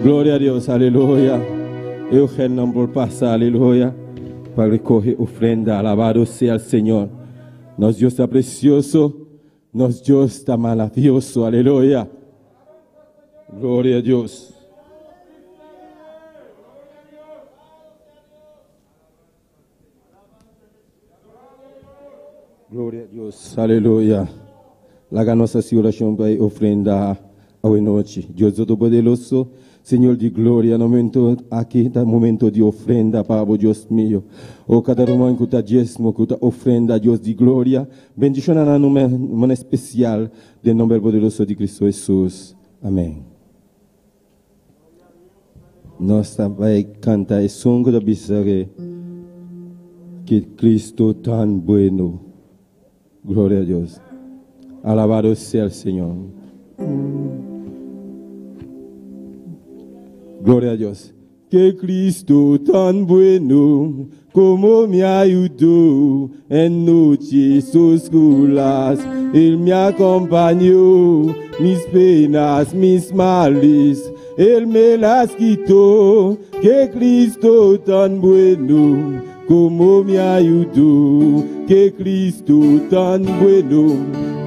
Gloria a Dios, aleluya. Eugen por pasa, aleluya. Para recoger ofrenda, alabado sea el Señor. Nos Dios está precioso, nos Dios está maravilloso, aleluya. Gloria a Dios. Gloria a Dios, aleluya. Laga nos orashon pa ofrenda awe nochi. Dios Todopoderoso, Señor di gloria, na e momento aki, ta momento di ofrenda, pa Dios mio. O kada ruman ku ta diesmo, ku ta ofrenda, Dios di gloria. Bendishona nan manera spesial, den nòmber poderoso di Kristu Hesus. Amèn. Nos tambe kanta e song di bisa ku Kristu tan bueno. Gloria a Dios. Alabado sea el Señor. Gloria a Dios. Que Cristo tan bueno como me ayudó en noches oscuras. Él me acompañó, mis penas, mis males, Él me las quitó. Que Cristo tan bueno como me ayudó. Que Cristo tan bueno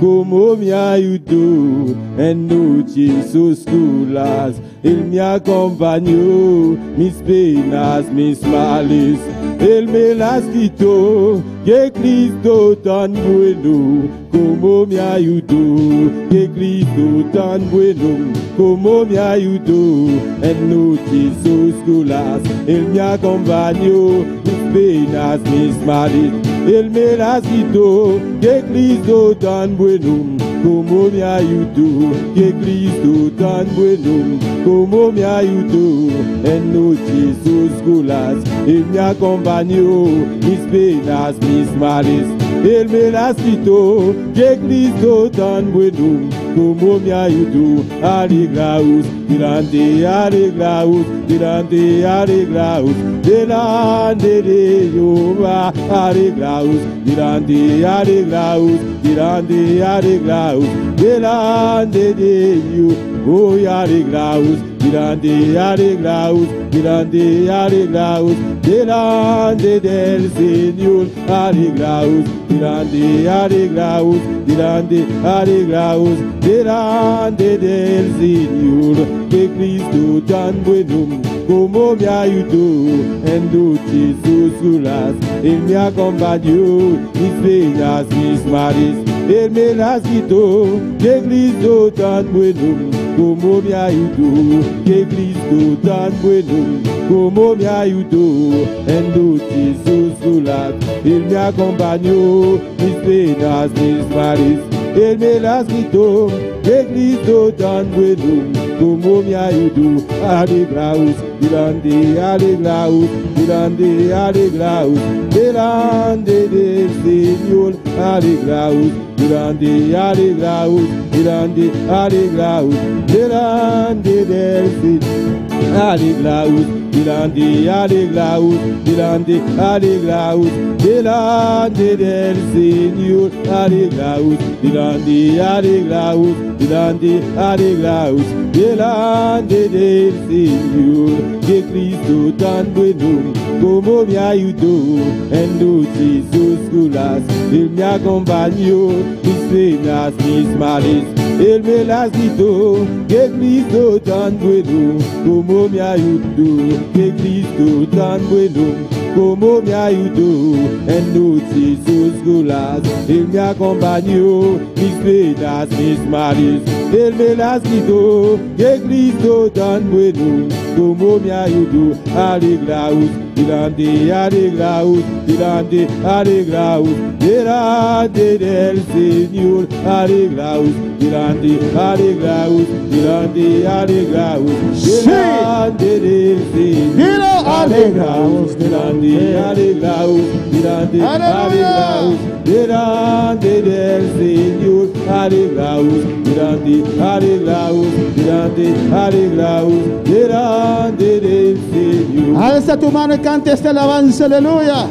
como me ayudó en noches oscuras. Él me acompañó, mis penas, mis males, Él me las quitó. Que Cristo tan bueno como me ayudó. Que Cristo tan bueno como me ayudó en noches oscuras. Él me acompañó, mis penas, mis males, Él me las quitó. Que Cristo tan bueno como me ayudó. Que Cristo tan bueno como me ayudó en noches oscuras. Él me acompañó, mis penas, mis males, Él me las quitó. Que Cristo tan bueno como me ayudó. Alegraos, delante, alegraos, delante, alegraos, delante de Jehová. Alegraos, delante, alegraos, delante, alegraos, alegraos delante de Dios. Hoy alegraos, delante, alegraos, delante, alegraos, delante del Señor. Alegraos, delante, alegraos, delante, alegraos, delante del Señor. Que Cristo tan bueno como me ayudó en noches oscuras, Él me acompañó, mis penas, mis males, Él me las quitó. Que Cristo tan bueno como me ayudó, que Cristo tan bueno como me ayudó en noches oscuras, Él me acompañó, mis penas, mis males, Él me las quitó. Que Cristo tan bueno como me ayudó. Alegraos, delante, alegraos, delante, alegraos, delante del Señor. Alegraos, delante, alegraos, delante, alegraos, delante del Señor. Alegraos, delante, alegraos, delante, alegraos, delante del Señor. Alegraos, delante, alegraos, delante, alegraos, delante del Señor. Que Cristo tan bueno como me ayudó en noches oscuras, Él me acompañó, mis penas, mis males, Él me las quitó. Que Cristo tan bueno como me ayudó, que Cristo tan bueno como me ayudó en noches oscuras, Él me acompañó, mis penas, mis males, Él me las quitó. Que Cristo tan bueno como me ayudó. Alegraos, delante, alegraos, delante, alegraos, delante del Señor. Alegraos, delante, alegraos, delante, alegraos, delante del Señor. Dilo, Alegraos, delante, alegraos, delante, alegraos, delante del Señor. Alegraos, delante, alegraos, delante, alegraos, delante del Señor. Alza tu mano y canta esta alabanza, aleluya.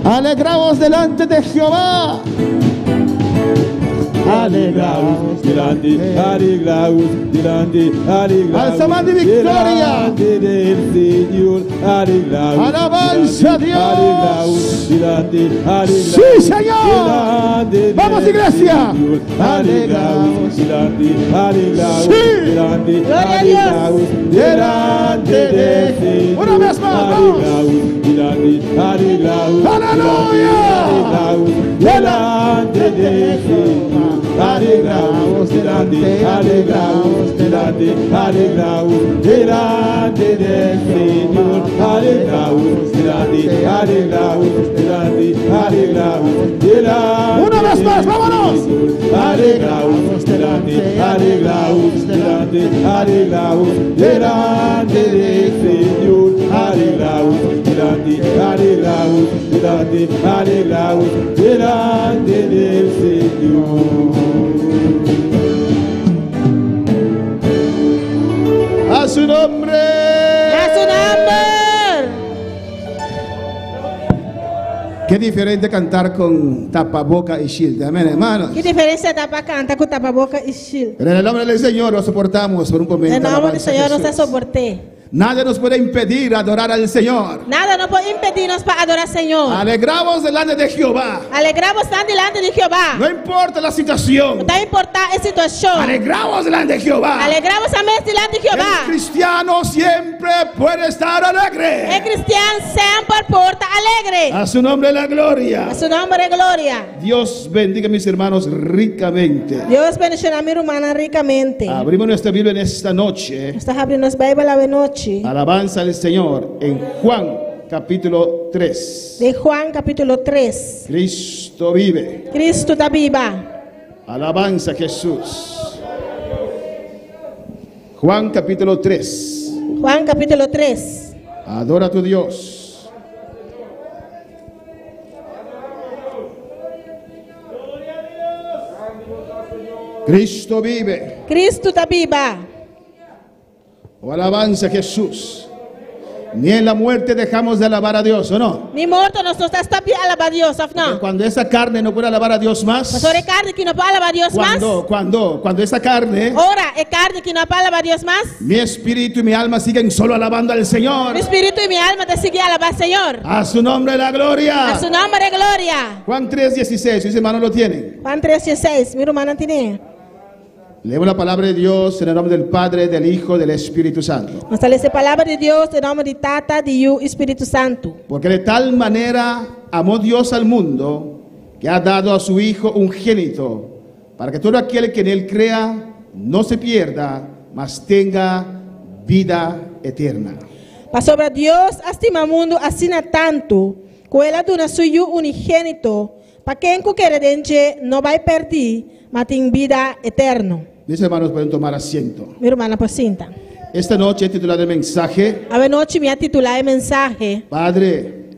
Alegraos delante de Jehová. Alegraos, delante, alegraos, delante, alegraos. Alza mano de victoria. Delante del Señor, alegraos. Alabanza a delante, Dios. Alegraos, delante, alegraos. Sí, Señor. Delante Vamos, del iglesia. Señor, Alegraos, delante, alegraos, Sí. delante, Gloria a Dios. alegraos, delante del Señor. Una vez más, vamos. Alegraos, delante, alegraos. Aleluya. Alegraos, delante del Señor. Alegraos, delante, alegraos, delante, alegraos, delante del Señor. Alegraos, delante, alegraos, delante, alegraos, delante. Una vez más, vámonos. Alegraos, delante, alegraos, delante, alegraos, delante del Señor. Alegraos, delante, alegraos, delante, alegraos, delante del Señor. A su nombre. Na su nomber. Qué diferente cantar con tapaboca y shield. Amén, hermanos. Ki diferensia ta pa kanta ku tapaboka i shield. Pero en el nombre del Señor lo soportamos por un momento. Den nòmber di Alabanza a Señor, nos Jesús. soport'é. Nada nos puede impedir adorar al Señor. Nada no por impedí nos pa adorá Señor. Alegraos delante de Jehová. Alegrá boso dilanti di Jehová. No importa la situación. No ta importá e situashon. Alegraos delante de Jehová. Alegrá boso mes dilanti di El Jehová. cristiano siempre puede estar E alegre. kristian semper por ta alegre. A su nombre la gloria. Na su nòmber gloria. Dios bendiga a mis hermanos ricamente. Dios bendishoná mi rumannan rikamente. Abrimos nuestra Biblia en esta noche. Nos ta habri nos Beibel awe nochi. Alabanza al Señor en Juan capítulo 3. Den Juan kapítulo 3. Cristo vive. Kristu ta biba. Alabanza a Jesús. Juan capítulo 3. Juan kapítulo 3. Adora a tu Dios. Cristo vive. Kristu ta biba. Oh, alabanza a Jesús. Ni en la muerte dejamos de alabar a Dios, ¿o no? Ni morto nos no ta stòp di alabá Dios, òf Porque no? cuando esa carne no puede alabar a Dios más, Pasobra e karni akí no por alabá Dios mas. cuando, cuando, cuando esa carne, Ora e karni akí no por alabá Dios mas, mi espíritu y mi alma siguen solo alabando al Señor. mi spiritu i mi alma ta sigui alabá Señor. A su nombre la gloria. Na su nòmber e gloria. Juan 3:16, mis hermanos lo tienen. Juan 3:16, mi rumannan tin'é. Leemos la palabra de Dios en el nombre del Padre, del Hijo, del Espíritu Santo. Nos ta lesa e palabra di Dios den nòmber di Tata, di Yu i Spiritu Santu. Porque de tal manera amó Dios al mundo que ha dado a su Hijo ungénito, para que todo aquel que en él crea no se pierda, mas tenga vida eterna. Pasobra Dios a stima mundu asina tantu, ku el a duna su Yu unigénito, pa ken ku kere den dje no bai pèrdí, ma tin bida eterno. Mis hermanos pueden tomar asiento. Mi rumannan por sinta. Esta noche he titulado el mensaje, Awe nochi mi a titulá e mensahe, Padre,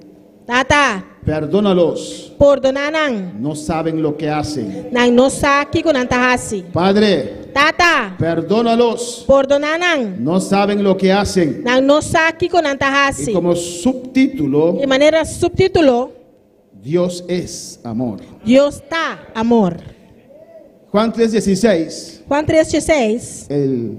Tata, perdónalos, pordoná nan, no saben lo que hacen. nan no sa kiko nan ta hasi. Padre, Tata, perdónalos, pordoná nan, no saben lo que hacen. nan no sa kiko nan ta Y hasi. como subtítulo, Di manera suptítulo, Dios es amor. Dios ta amor. Juan 3:16, Juan 3:16, el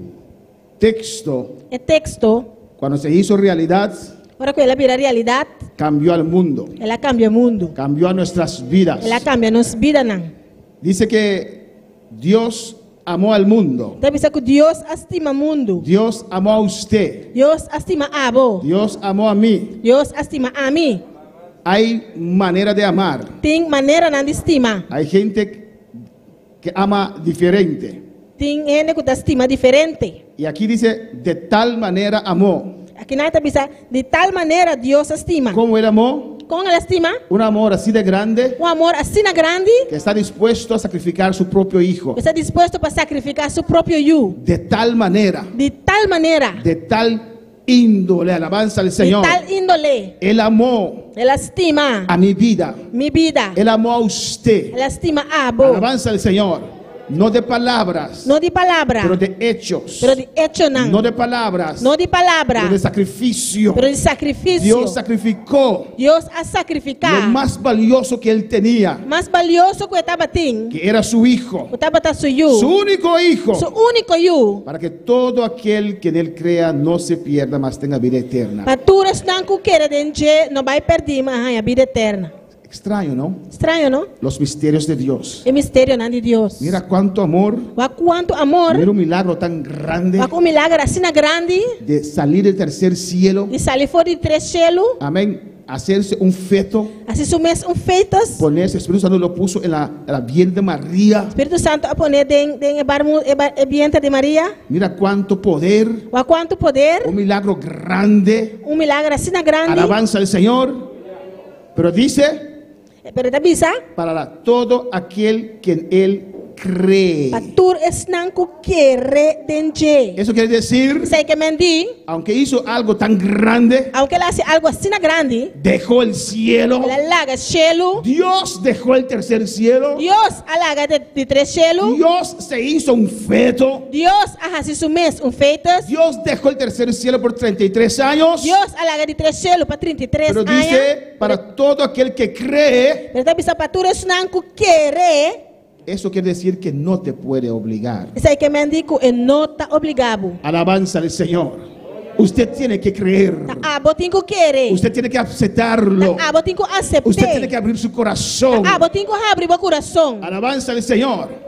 texto, e teksto, cuando se hizo realidad, ora ku el a bira realidat, cambió al mundo, el a kambia mundu. cambió a nuestras vidas. El a kambia nos bidanan. Dice que Dios amó al mundo, Ta bisa ku Dios a stima mundu. Dios amó a usted, Dios a stima abo. Dios amó a mí. Dios a stima ami. Hay manera de amar. Tin maneranan di stima. Hay gente que ama diferente. Tin hende ku ta stima diferente. Y aquí dice, de tal manera amó. Akinan ta bisa, di tal manera Dios a stima. ¿Cómo él amó? Kon el a stima? Un amor así de grande Un amor asina grandi, que está dispuesto a sacrificar su propio hijo. ta dispuesto pa sakrifiká su propio yu. De tal manera, Di tal manera, de tal índole, alabanza al di Señor. tal índole, Él amó el a stima a mi vida. mi bida. Él amó a usted. El a stima abo. Alabanza al Señor. No de palabras, No di palabra, pero de hechos. pero di echonan. No de palabras, No di palabra, pero de sacrificio. pero di sakrifisio. Dios sacrificó Dios a sakrifiká lo más valioso que él tenía, mas balioso ku e tabatin, que era su hijo, ku tabata su yu, su único hijo, su úniko yu, para que todo aquel que en él crea no se pierda, mas tenga vida eterna. Pa tur esnan ku kere den dje no bai pèrdí, ma haña bida eterno. Extraño, ¿no? Straño, no? Los misterios de Dios. E misterionan di Dios. Mira cuánto amor, Wak kuantu amor, mira un milagro tan grande wak un milager asina grandi, de salir del tercer cielo, di sali for di tres shelu, amén, hacerse un feto, hasi su mes un fetus. ponerse, el Espíritu Santo lo puso en la, en la vientre de María. Spiritu Santu a pon'é den den e barmu e bar e bienter di Maria. Mira cuánto poder, Wak kuantu poder, un milagro grande, un milager asina grandi. alabanza al Señor. Pero dice, Pero e ta bisa, para la- todo aquel que en él cree. pa tur esnan ku kere den dje. Eso quiere decir, Esei ke men di, aunque hizo algo tan grande, aunke el a hasi algu asina grandi, dejó el cielo. el a laga shelu, Dios dejó el tercer cielo. Dios a laga e di tres shelu, Dios se hizo un feto. Dios a hasi su mes un fetus, Dios dejó el tercer cielo por 33 años. Dios a laga di tres shelu pa 33 Pero aña. dice, para todo aquel que cree, Pero e ta bisa pa tur esnan ku kere, eso quiere decir que no te puede obligar. Esei ke men di ku e no ta obligá bo. Alabanza al Señor. Usted tiene que creer. Ta abo tin ku kere. Usted tiene que aceptarlo. Ta abo tin ku asept'é. Usted tiene que abrir su corazón. Ta abo tin ku habri bo kurason. Alabanza al Señor.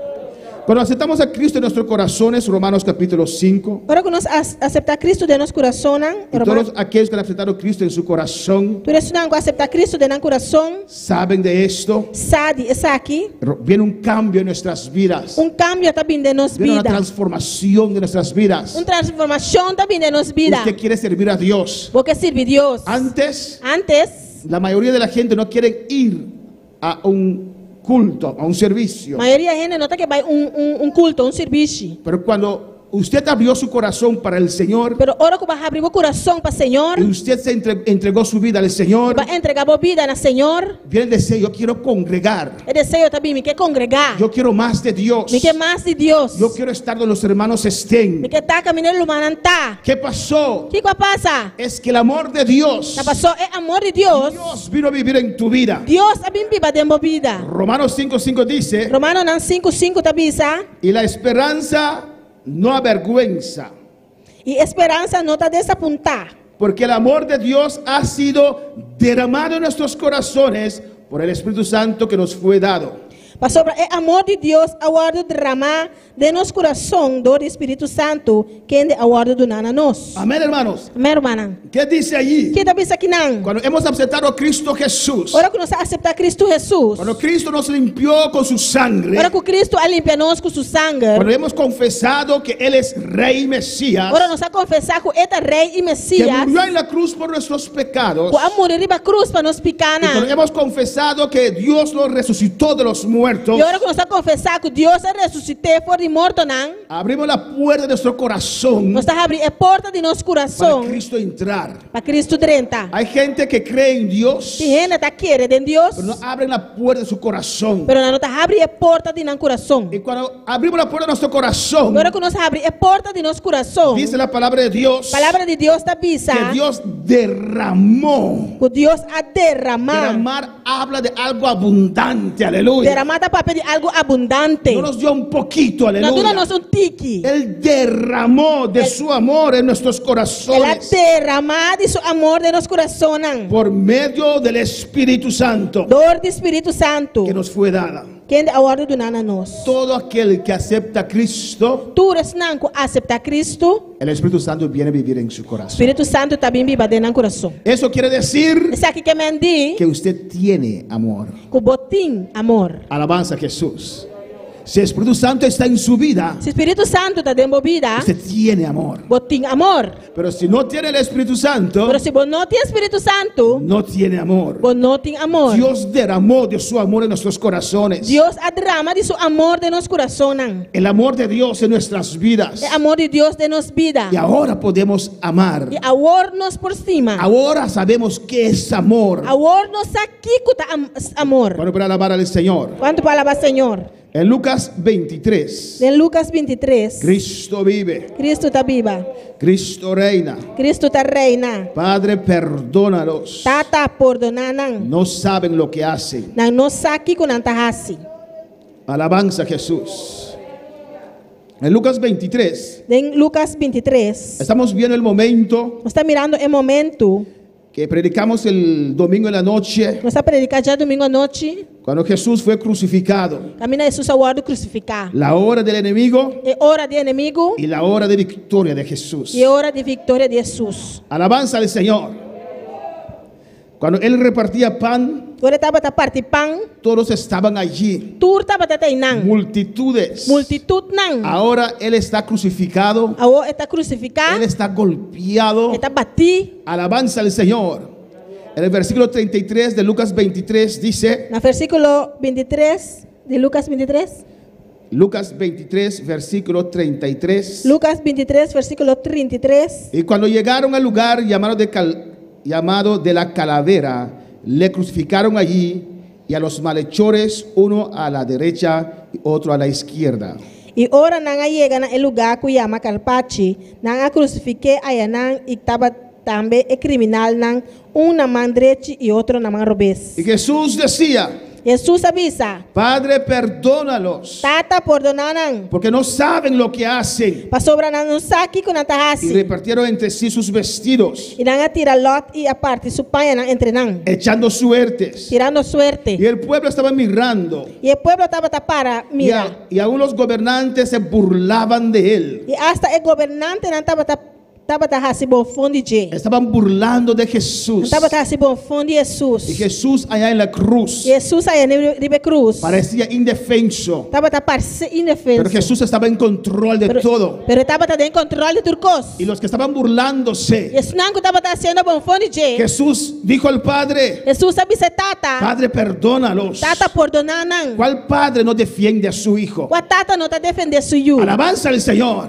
Cuando aceptamos a Cristo en nuestros corazones, Romanos capítulo 5, Ora ku nos aseptá Kristu den nos kurason, y todos aquellos que han aceptado a Cristo en su corazón Tur esnan ku a aseptá Kristu den nan kurason, saben de esto. sa di esaki, Viene un cambio en nuestras vidas. un kambio ta bin den nos Viene una bida. transformación de nuestras vidas. Un transformashon ta bin den nos bida. Usted quiere servir a Dios. Bo ke sirbi Dios. Antes, Antes, la mayoría de la gente no quiere ir a un culto, a un servicio. mayoria hende no ta ke bai un, un, un kulto, un servisio. Pero cuando usted abrió su corazón para el Señor Pero ora ku bo a habri bo kurason pa Señor, y usted se entregó su vida al Señor, bo a entregá bo bida na Señor, viene el deseo, yo quiero congregar, e deseo ta bin, mi ke kongregá, yo quiero más de Dios, mi ke mas di Dios, yo quiero estar donde los hermanos estén. mi ke ta kaminda e rumannan ta. ¿Qué pasó? Kiko a pasa? Es que el amor de Dios, Ta pasó e amor di Dios, Dios vino a vivir en tu vida. Dios a bin biba den bo bida. Romanos 5:5 dice, Romanonan 5, 5 ta bisa, y la esperanza no avergüenza, I e speransa no ta desapuntá, porque el amor de Dios ha sido derramado en nuestros corazones por el Espíritu Santo que nos fue dado. Pasobra e amor di Dios a wòrdu dramá den nos kurason dor di Spiritu Santu, kende a wòrdu duná na nos. Amén, hermanos. Amèn, rumannan. ¿Qué dice allí? Kiko ta bisa akinan? Cuando hemos aceptado a Cristo Jesús, Ora ku nos a aseptá Kristu Hesus, cuando Cristo nos limpió con su sangre, ora ku Kristu a limpia nos ku su sanger, cuando hemos confesado que Él es Rey y Mesías, ora nos a konfesá ku E ta Rei i que Mesias, murió en la cruz por nuestros pecados, ku a muri riba krus pa nos y cuando pikánan, hemos confesado que Dios lo resucitó de los muertos, i ora ku nos a konfesá ku Dios a resusit'é for di mortonan, abrimos la puerta de nuestro corazón nos ta habri e porta di nos para kurason Cristo entrar. pa Kristu drenta. Hay gente que cree en Dios, Tin hende ta kere den Dios, pero no abren la puerta de su corazón. pero nan no ta habri e porta di nan kurason. Y cuando abrimos la puerta de nuestro corazón, Ora ku nos habri e porta di nos kurason, dice la palabra de Dios Palabra di Dios ta bisa que Dios derramó. ku Dios a derramá. Derramar habla de algo abundante, aleluya. Derramá ta papia di algu abundante. No nos dio un poquito, No a duna aleluya. nos un tiki. Él derramó de su amor en nuestros El a corazones derramá di su amor den nos kurasonnan. por medio del Espíritu Santo Dor di Spiritu Santu, que nos fue dada. kende a wòrdu duná na nos. Todo aquel que acepta a Cristo, Tur esnan ku aseptá Kristu, el Espíritu Santo viene a vivir en su corazón. Spiritu Santu ta bin biba den nan kurason. Eso quiere decir Esaki ke men di que usted tiene amor. ku bo tin amor. Alabanza a Jesús. Si el Espíritu Santo está en su vida, Si Spiritu Santu ta den bo bida, usted tiene amor. bo tin amor. Pero si no tiene el Espíritu Santo, Pero si bo no tin Spiritu Santu, no tiene amor. bo no tin amor. Dios derramó de su amor en nuestros corazones. Dios a drama di su amor den nos kurasonnan. El amor de Dios en nuestras vidas. E amor di Dios den nos bida. Y ahora podemos amar. I awor nos por stima. Ahora sabemos qué es amor. Awor nos sa kiko ta amor. Bueno, para alabar al Señor. Kuantu por alabá Señor? En Lucas 23, Den Lucas 23, Cristo vive, Kristu ta biba. Cristo reina. Kristu ta reina. Padre, perdónalos. Tata, pordoná nan. No saben lo que hacen. Nan no sa kiko nan ta hasi. Alabanza a Jesús. En Lucas 23, Den Lucas 23, estamos viendo el momento nos ta mirando e momento. que predicamos el domingo en la noche, Nos a prediká djadumingu anochi. cuando Jesús fue crucificado. Kaminda Hesus a wòrdu krusifiká. La hora del enemigo E ora di enemigu y la hora de victoria de Jesús. i e ora di viktoria di Hesus. Alabanza al Señor. Cuando él repartía pan, Ora e tabata parti pan, todos estaban allí, tur tabata einan. multitudes. Multitutnan. Ahora él está crucificado, Awor e ta krusifiká, él está golpeado. e ta batí. Alabanza al Señor. En el versículo 33 de Lucas 23 dice, Na versíkulo 23 di Lucas 23. Lucas 23, versículo 33. Lucas 23, versíkulo 33. Y cuando llegaron al lugar llamado de la calavera, le crucificaron allí y a los malhechores, uno a la derecha y otro a la izquierda. I ora nan a yega na e lugá ku yama Karpachi, nan a krusifik'é ayanan i tabata tambe e kriminalnan, un na man drechi i otro na man robes. Y Jesús decía, Hesus a bisa, Padre, perdónalos, Tata, pordoná nan, porque no saben lo que hacen. Pasobra nan no sa kiko nan ta Y hasi. repartieron entre sí sus vestidos, I nan a tira lòt i a parti su pañanan entre nan, echando suertes. tirando suerte. Y el pueblo estaba mirando. I e pueblo tabata para Y, mira. y aún los gobernantes se burlaban de él. I asta e gobernantenan tabata tabata hasi bofon di dje. Estaban burlando de Jesús. Tabata hasi bofon di Hesus. Y Jesús allá en la cruz I Hesus aya riba krus. parecía indefenso. Tabata parse Pero indefenso. Jesús estaba en control de Pero, todo. pero e tabata den kontròl di tur kos. Y los que estaban burlándose, Esnan ku tabata hasiendo bofon di dje. Jesús dijo al Padre, Hesus a bisa tata. Padre, perdónalos. Tata, pordoná nan. ¿Cuál padre no defiende a su hijo? Kua tata no ta defendé su yu? Alabanza al Señor.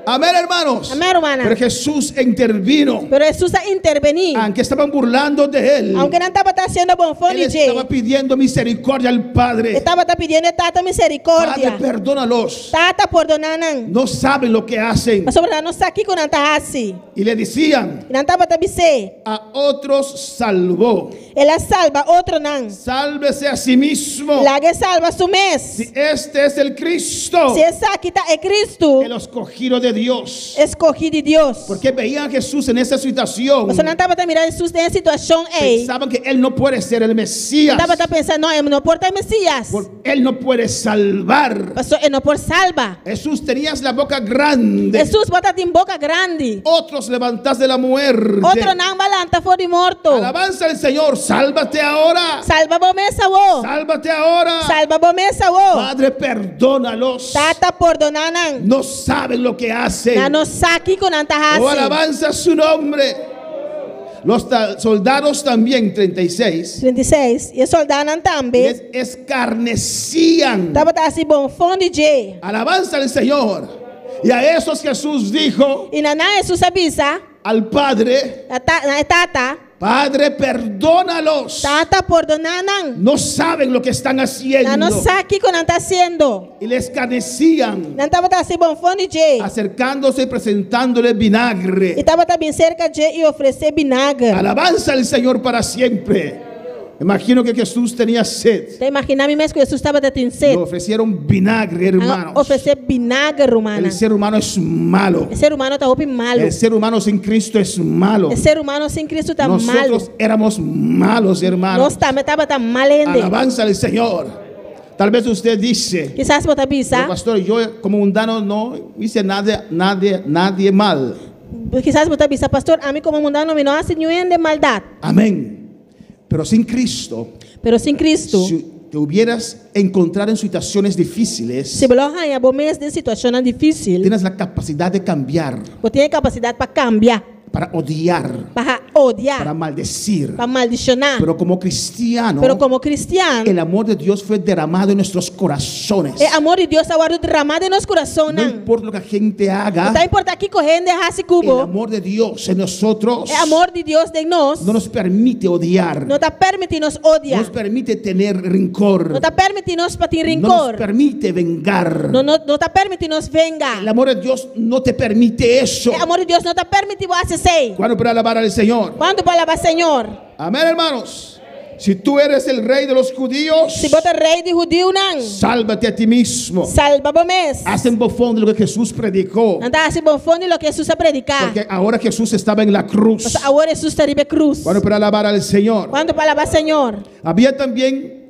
Amén, hermanos. Amèn, rumannan. Pero Jesús intervino. Pero Hesus a intervení. Aunque estaban burlando de él, Aunke nan tabata hasiendo bonfon él di dje, estaba pidiendo misericordia al e Padre. tabata pidiendo e Tata Padre, miserikordia. perdónalos. Tata, pordoná nan. No saben lo que hacen. Pasobra nan no sa kiko nan ta hasi. Y le decían, I nan tabata bis'é, a otros salvó. El a salba otronan. Sálvese a sí mismo. Lag'é salba su mes. Si este es el Cristo, Si esaki ta e Kristu, el escogido de Dios. eskohí di Dios. Porque veían a Jesús en esa situación. Pasobra nan tabata mira Hesus den e situashon ei. Pensaban que él no puede ser el Mesías. Nan tabata pensa, no, e no por ta e Mesías. Porque él no puede salvar. Pasobra e no por salba. Jesús tenías la boca grande. Hesus tabatin boka grandi. Otros levantas de la muerte. Otronan b'a lanta for di morto. Alabanza al Señor. Sálvate ahora. Salba bo mes awor. Sálvate ahora. Salba bo mes awor. Padre, perdónalos. Tata, pordoná nan. No saben lo que hacen. Nan no sa kiko nan ta Oh, hasi. alabanza a su nombre. Los soldados también, 36, 36. I e sòldánan tambe. les escarnecían. Tabata hasi bonfon di dje. Alabanza al Señor. Y a esos Jesús dijo I na nan Hesus a bisa. al Padre, Na tata. Padre, perdónalos. Tata, pordoná nan. No saben lo que están haciendo. Nan no sa kiko nan ta hasiendo. Y les escarnecían, Nan tabata hasi bonfon di dje. acercándose y presentándole vinagre. I tabata bin serka dje i ofres'é binager. Alabanza al Señor para siempre. Imagino que Jesús tenía sed. Ta imaginá mi mes ku Hesus tabatin Le set. ofrecieron vinagre, hermanos. Ofres'é binager, rumannan. El ser humano es malo. E ser humano ta hopi malu. El ser humano sin Cristo es malo. E ser humano sin Kristu ta malu. Nosotros éramos malos, hermanos. Nos tambe tabata mal hende. Alabanza al Señor. Tal vez usted dice, Kisas bo ta bisa. "Pero, pastor, yo como mundano no hice nada, nadie, nadie mal. Kisas bo ta bisa, pastor, ami komo mundano mi no a hasi niun hende maldat. Amén. Pero sin Cristo, Pero sin Kristu, si te hubieras encontrado en situaciones difíciles, si bo lo haña bo mes den situashonnan difísil, tienes la capacidad de cambiar, bo tin e kapasidat pa kambia, para odiar, pa odia, para maldecir. pa maldishoná. Pero como cristiano, Pero komo kristian, el amor de Dios fue derramado en nuestros corazones. e amor di Dios a wòrdu dramá den nos kurason. No importa lo que la gente haga, No ta importá kiko hende hasi el ku bo. amor de Dios en nosotros E amor di Dios den nos no nos permite odiar, no ta permití nos no odia. nos permite tener rencor, No ta permití nos pa tin no nos renkor. permite vengar. No, no, no ta permití nos venga. El amor de Dios no te permite eso. E amor di Dios no ta permití bo hasi esei. ¿Cuándo para alabar al Señor? Kuantu por alabá Señor? Amén, hermanos. Si tú eres el rey de los judíos, Si bo ta rei di hudiunan, sálvate a ti mismo. salba bo mes. Hacen bofón de lo que Jesús predicó. Nan ta hasi bofon di loke Hesus a prediká. Porque ahora Jesús estaba en la cruz. Pasobra awor Hesus ta riba krus. Bueno, para alabar al Señor. Kuantu por alabá Señor? Había también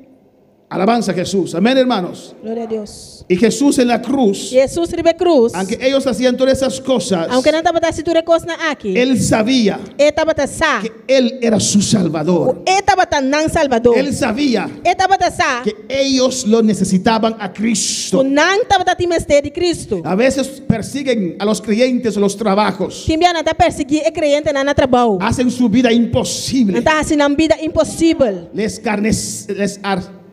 alabanza a Jesús. Amén, hermanos. Gloria a Dios. Y Jesús en la cruz, I Hesus riba krus. aunque ellos hacían todas esas cosas, Aunke nan tabata hasi tur e kosnan aki. él sabía E tabata sa. que él era su salvador. E tabata nan Salbador. Él sabía E tabata sa. que ellos lo necesitaban a Cristo. Ku nan tabatin mester di Kristu. A veces persiguen a los creyentes en los trabajos. Tin bia nan ta persiguí e kreyentenan na trabou. Hacen su vida imposible. Nan ta hasi nan bida imposibel. Les carnes, les ar-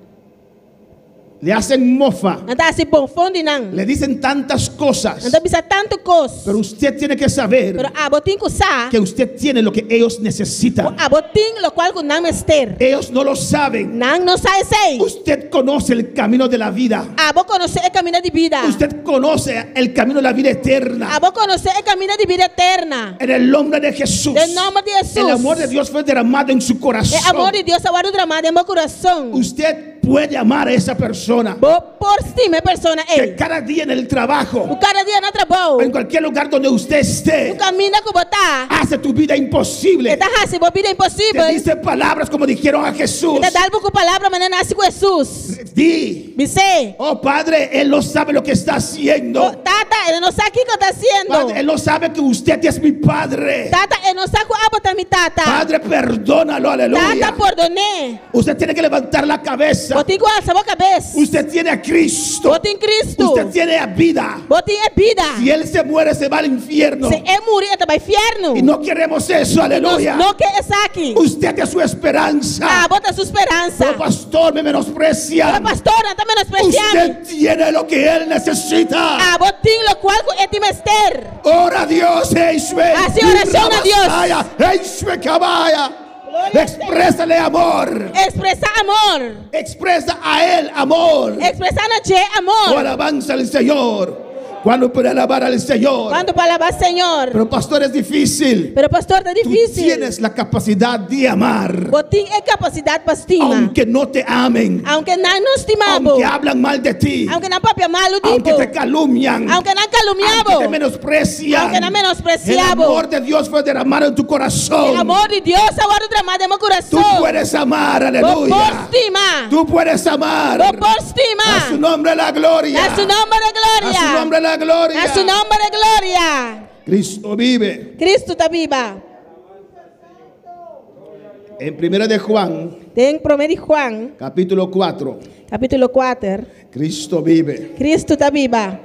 le hacen mofa. Nan ta hasi bofon di nan. Le dicen tantas cosas. Nan ta bisa tantu kos. Pero usted tiene que saber Pero abo tin ku sa. que usted tiene lo que ellos necesitan. Abo tin lokual ku nan mester. Ellos no lo saben. Nan no sa esei. Usted conoce el camino de la vida. Abo konosé e kaminda di bida. Usted conoce el camino de la vida eterna. Abo konosé e kaminda di bida eterno. En el nombre de Jesús. Den nòmber di Hesus. El amor de Dios fue derramado en su corazón. E amor di Dios a wòrdu dramá den bo kurason. Usted puede amar a esa persona. Bo por stima e persona Que ei. cada día en el trabajo, Ku kada dia na trabou. en cualquier lugar donde usted esté, Tur kaminda ku bo ta. hace tu vida imposible. E ta hasi bo bida Te imposibel. dice palabras como dijeron a Jesús. E ta dal bo ku palabra manera nan a hasi ku Hesus. Di, Bis'é. oh Padre, Él no sabe lo que está haciendo. Oh, tata, e no sa kiko e ta hasiendo. Padre, Él no sabe que usted es mi Padre. Tata, e no sa ku abo ta mi tata. Padre, perdónalo, aleluya. Tata, pordon'é. Usted tiene que levantar la cabeza. cabeza. Bo tin ku alsa bo kabes. Usted tiene a Cristo. Bo tin Kristu. Usted tiene a vida. Bo tin e bida. Si él se muere, se va al infierno. Si e muri, e ta bai fièrnu. Y no queremos eso, Nos aleluya. no ke esaki. Usted es su esperanza. Abo ta su speransa. Pero pastor, me menosprecia. Pero pastor, nan ta menospresiá mi. Usted tiene lo que él necesita. Abo tin lokual ku e tin mester. Ora a Dios, Eisue. Hasi orashon na Dios. Eisue Kabaya. Exprésale amor. Ekspresá amor. Expresa a él amor. Ekspresá na dje O amor. alabanza al Señor. Cuando puede alabar al Señor. Kuantu pa alabá Señor. Pero pastor, es difícil. Pero pastor, ta Tú difísil. tienes la capacidad de amar. Bo tin e kapasidat pa stima. Aunque no te amen. Aunke nan no stima bo. Aunque hablan mal de ti. Aunke nan papia malu di Aunque bo. te calumnian. Aunke nan kalumniá Aunque bo. te menosprecian. Aunke nan El menospresiá bo. amor de Dios fue derramado en tu corazón. E amor di Dios a wòrdu dramá den bo Tú kurason. puedes amar, Bo aleluya. por stima. Tú puedes amar. Bo por stima. A su nombre la gloria. Na su nòmber e gloria. A su nombre la gloria. Na su nòmber e gloria. Cristo vive. Kristu ta biba. En primera de Juan, Den promé di Juan, capítulo 4. kapítulo 4. Cristo vive. Kristu ta biba.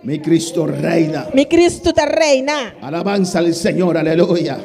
Mi Cristo reina. Mi Kristu ta reina. Alabanza al Señor, aleluya.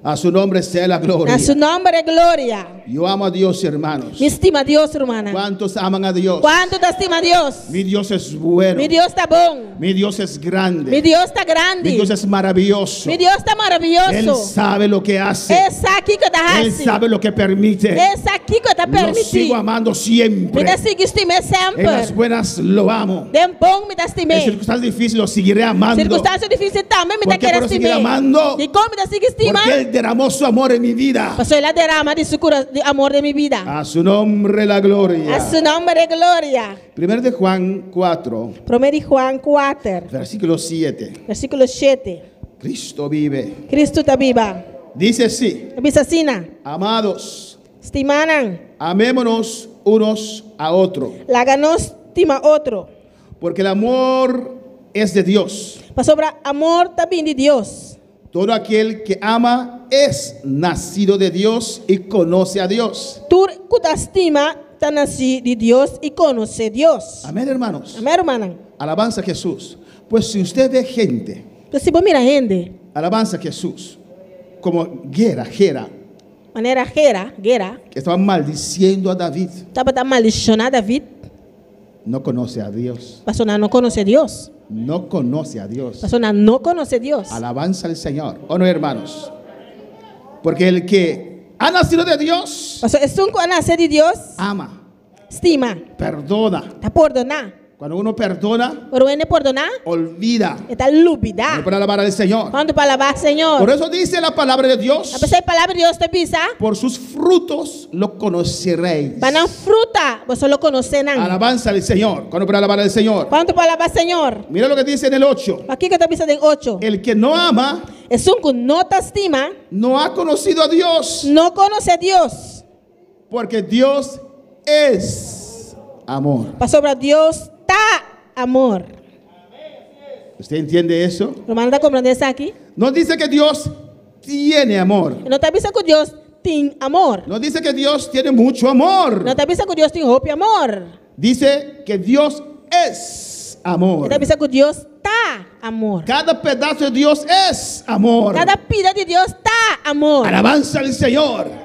A su nombre sea la gloria. Na su nòmber e gloria. Yo amo a Dios, hermanos. Mi stima Dios, rumannan. ¿Cuántos aman a Dios? Kuantu ta stima Dios? Mi Dios es bueno. Mi Dios ta bon. Mi Dios es grande. Mi Dios ta grandi. Mi Dios es maravilloso. Mi Dios ta Él maravioso. sabe lo que hace. E sa kiko e ta Él hasi. sabe lo que permite. E sa kiko e ta Lo permití. sigo amando siempre. Mi ta sigui stim'é En las semper. buenas lo amo. Den bon mi ta En stim'é. circunstancias difíciles lo seguiré amando. Sirkunstansia difísil tambe mi ¿Por ta qué keda puedo seguir stim'é. amando? Dikon mi ta sigui stima? Porque Él derramó su amor en mi vida. Pasobra el a derama di su kura, di amor den mi bida. A su nombre la gloria. A su nòmber e gloria. Primero de Juan 4, Promé di Juan 4, versículo 7. versíkulo 7. Cristo vive. Kristu ta biba. Dice así, Ta bisa asina. amados, Stimánan. amémonos unos a otros, Laga nos stima otro. porque el amor es de Dios. Pasobra amor ta bin di Dios. Todo aquel que ama es nacido de Dios y conoce a Dios. Tur ku ta stima ta nasí di Dios i konosé Dios. Amén, hermanos. Amèn, rumannan. Alabanza a Jesús. Pues si usted ve gente, Pues si bo mira hende, alabanza a Jesús, como Gera, Gera, manera Gera, Gera, que estaba maldiciendo a David, tabata maldishoná David, no conoce a Dios. pasobra nan no konosé Dios. No conoce a Dios. Pasobra nan no konosé Dios. Alabanza al Señor. ¿O no, hermanos? Porque el que ha nacido de Dios, Pasobra esun ku a nase di Dios, ama, stima, perdona. ta pordoná. Cuando uno perdona, Ora un hende pordoná, olvida. e ta lubidá. No para alabar al Señor. Kuantu pa alabá Señor? Por eso dice la palabra de Dios, P'esei palabra di Dios ta bisa, por sus frutos lo conoceréis. Pa nan fruta, boso lo konosé nan. Alabanza al Señor. Cuando para alabar al Señor. Kuantu pa alabá Señor? Mira lo que dice en el 8. Kiko e ta bisa den 8. El que no ama, Esun ku no ta stima, no ha conocido a Dios, no konosé Dios. porque Dios es amor. Pasobra Dios ta amor. ¿Usted entiende eso? Rumannan ta komprondé esaki? No dice que Dios tiene amor. No ta bisa ku Dios tin amor. No dice que Dios tiene mucho amor. No ta bisa ku Dios tin hopi amor. Dice que Dios es amor. E ta bisa ku Dios ta amor. Cada pedazo de Dios es amor. Kada pida di Dios ta amor. Alabanza al Señor.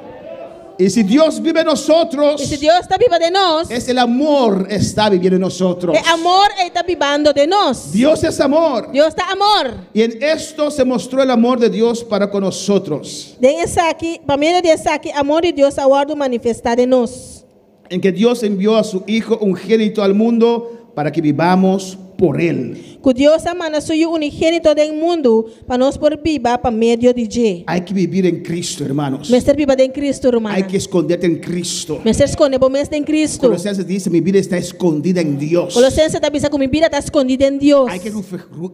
Y si Dios vive en nosotros, I si Dios ta biba den nos, es el amor está viviendo en nosotros. e amor ta bibando den nos. Dios es amor. Dios ta amor. Y en esto se mostró el amor de Dios para con nosotros. Den esaki, pa medio di esaki, amor di Dios a wòrdu manifestá den nos. En que Dios envió a su Hijo unigénito al mundo para que vivamos por él. Ku Dios a manda su Yu unigénito den mundu pa nos por biba pa medio di dje. Hay que vivir en Cristo, hermanos. Mester biba den Kristu, rumannan. Hay que esconderte en Cristo. Mester skonde bo mes den Kristu. Colosenses dice, mi vida está escondida en Dios. Kolosensenan ta bisa ku mi bida ta skondí den Dios. Hay que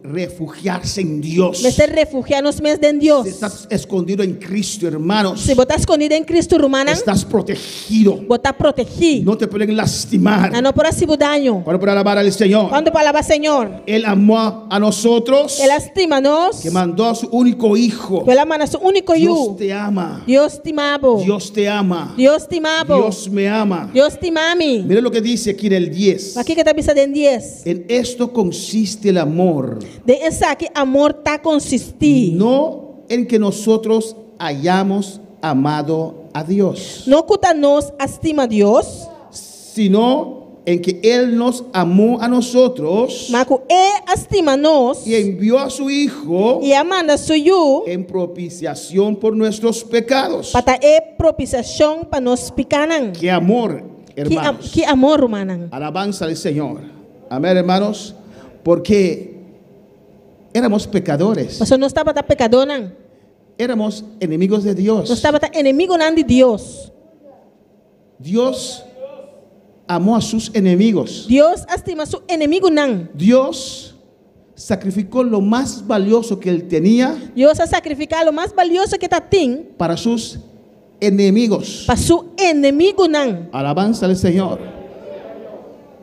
refugiarse en Dios. Mester refugiá nos mes den Dios. Si estás escondido en Cristo, hermanos, Si bo ta skondí den Kristu, rumannan, estás protegido. bo ta protegí. No te pueden lastimar. Nan no por hasi bo daño. Cuando para alabar al Señor. Kuantu pa alabá Señor. Él amó a nosotros, El a stima nos. que mandó a su único hijo. El a manda su úniko Dios yu. te ama. Dios stima bo. Dios te ama. Dios stima bo. Dios me ama. Dios stima mi. Mira lo que dice aquí en el 10. Kiko e ta bisa den 10. En esto consiste el amor. Den esaki amor ta konsistí. No en que nosotros hayamos amado a Dios, No ku ta nos a stima Dios, sino en que Él nos amó a nosotros ma ku E a stima nos y envió a su Hijo i a manda su yu en propiciación por nuestros pecados. pa ta e propisiashon pa nos pikánan. Qué amor, Ki, am, hermanos. ki amor, rumannan. Alabanza al Señor. Amén, hermanos. Porque éramos pecadores. Pasobra nos tabata pekadónan. Éramos enemigos de Dios. Nos tabata enemigunan di Dios. Dios amó a sus enemigos. Dios a stima su enemigunan. Dios sacrificó lo más valioso que él tenía Dios a sakrifiká lo mas balioso ku e tabatin para sus enemigos. pa su enemigunan. Alabanza al Señor.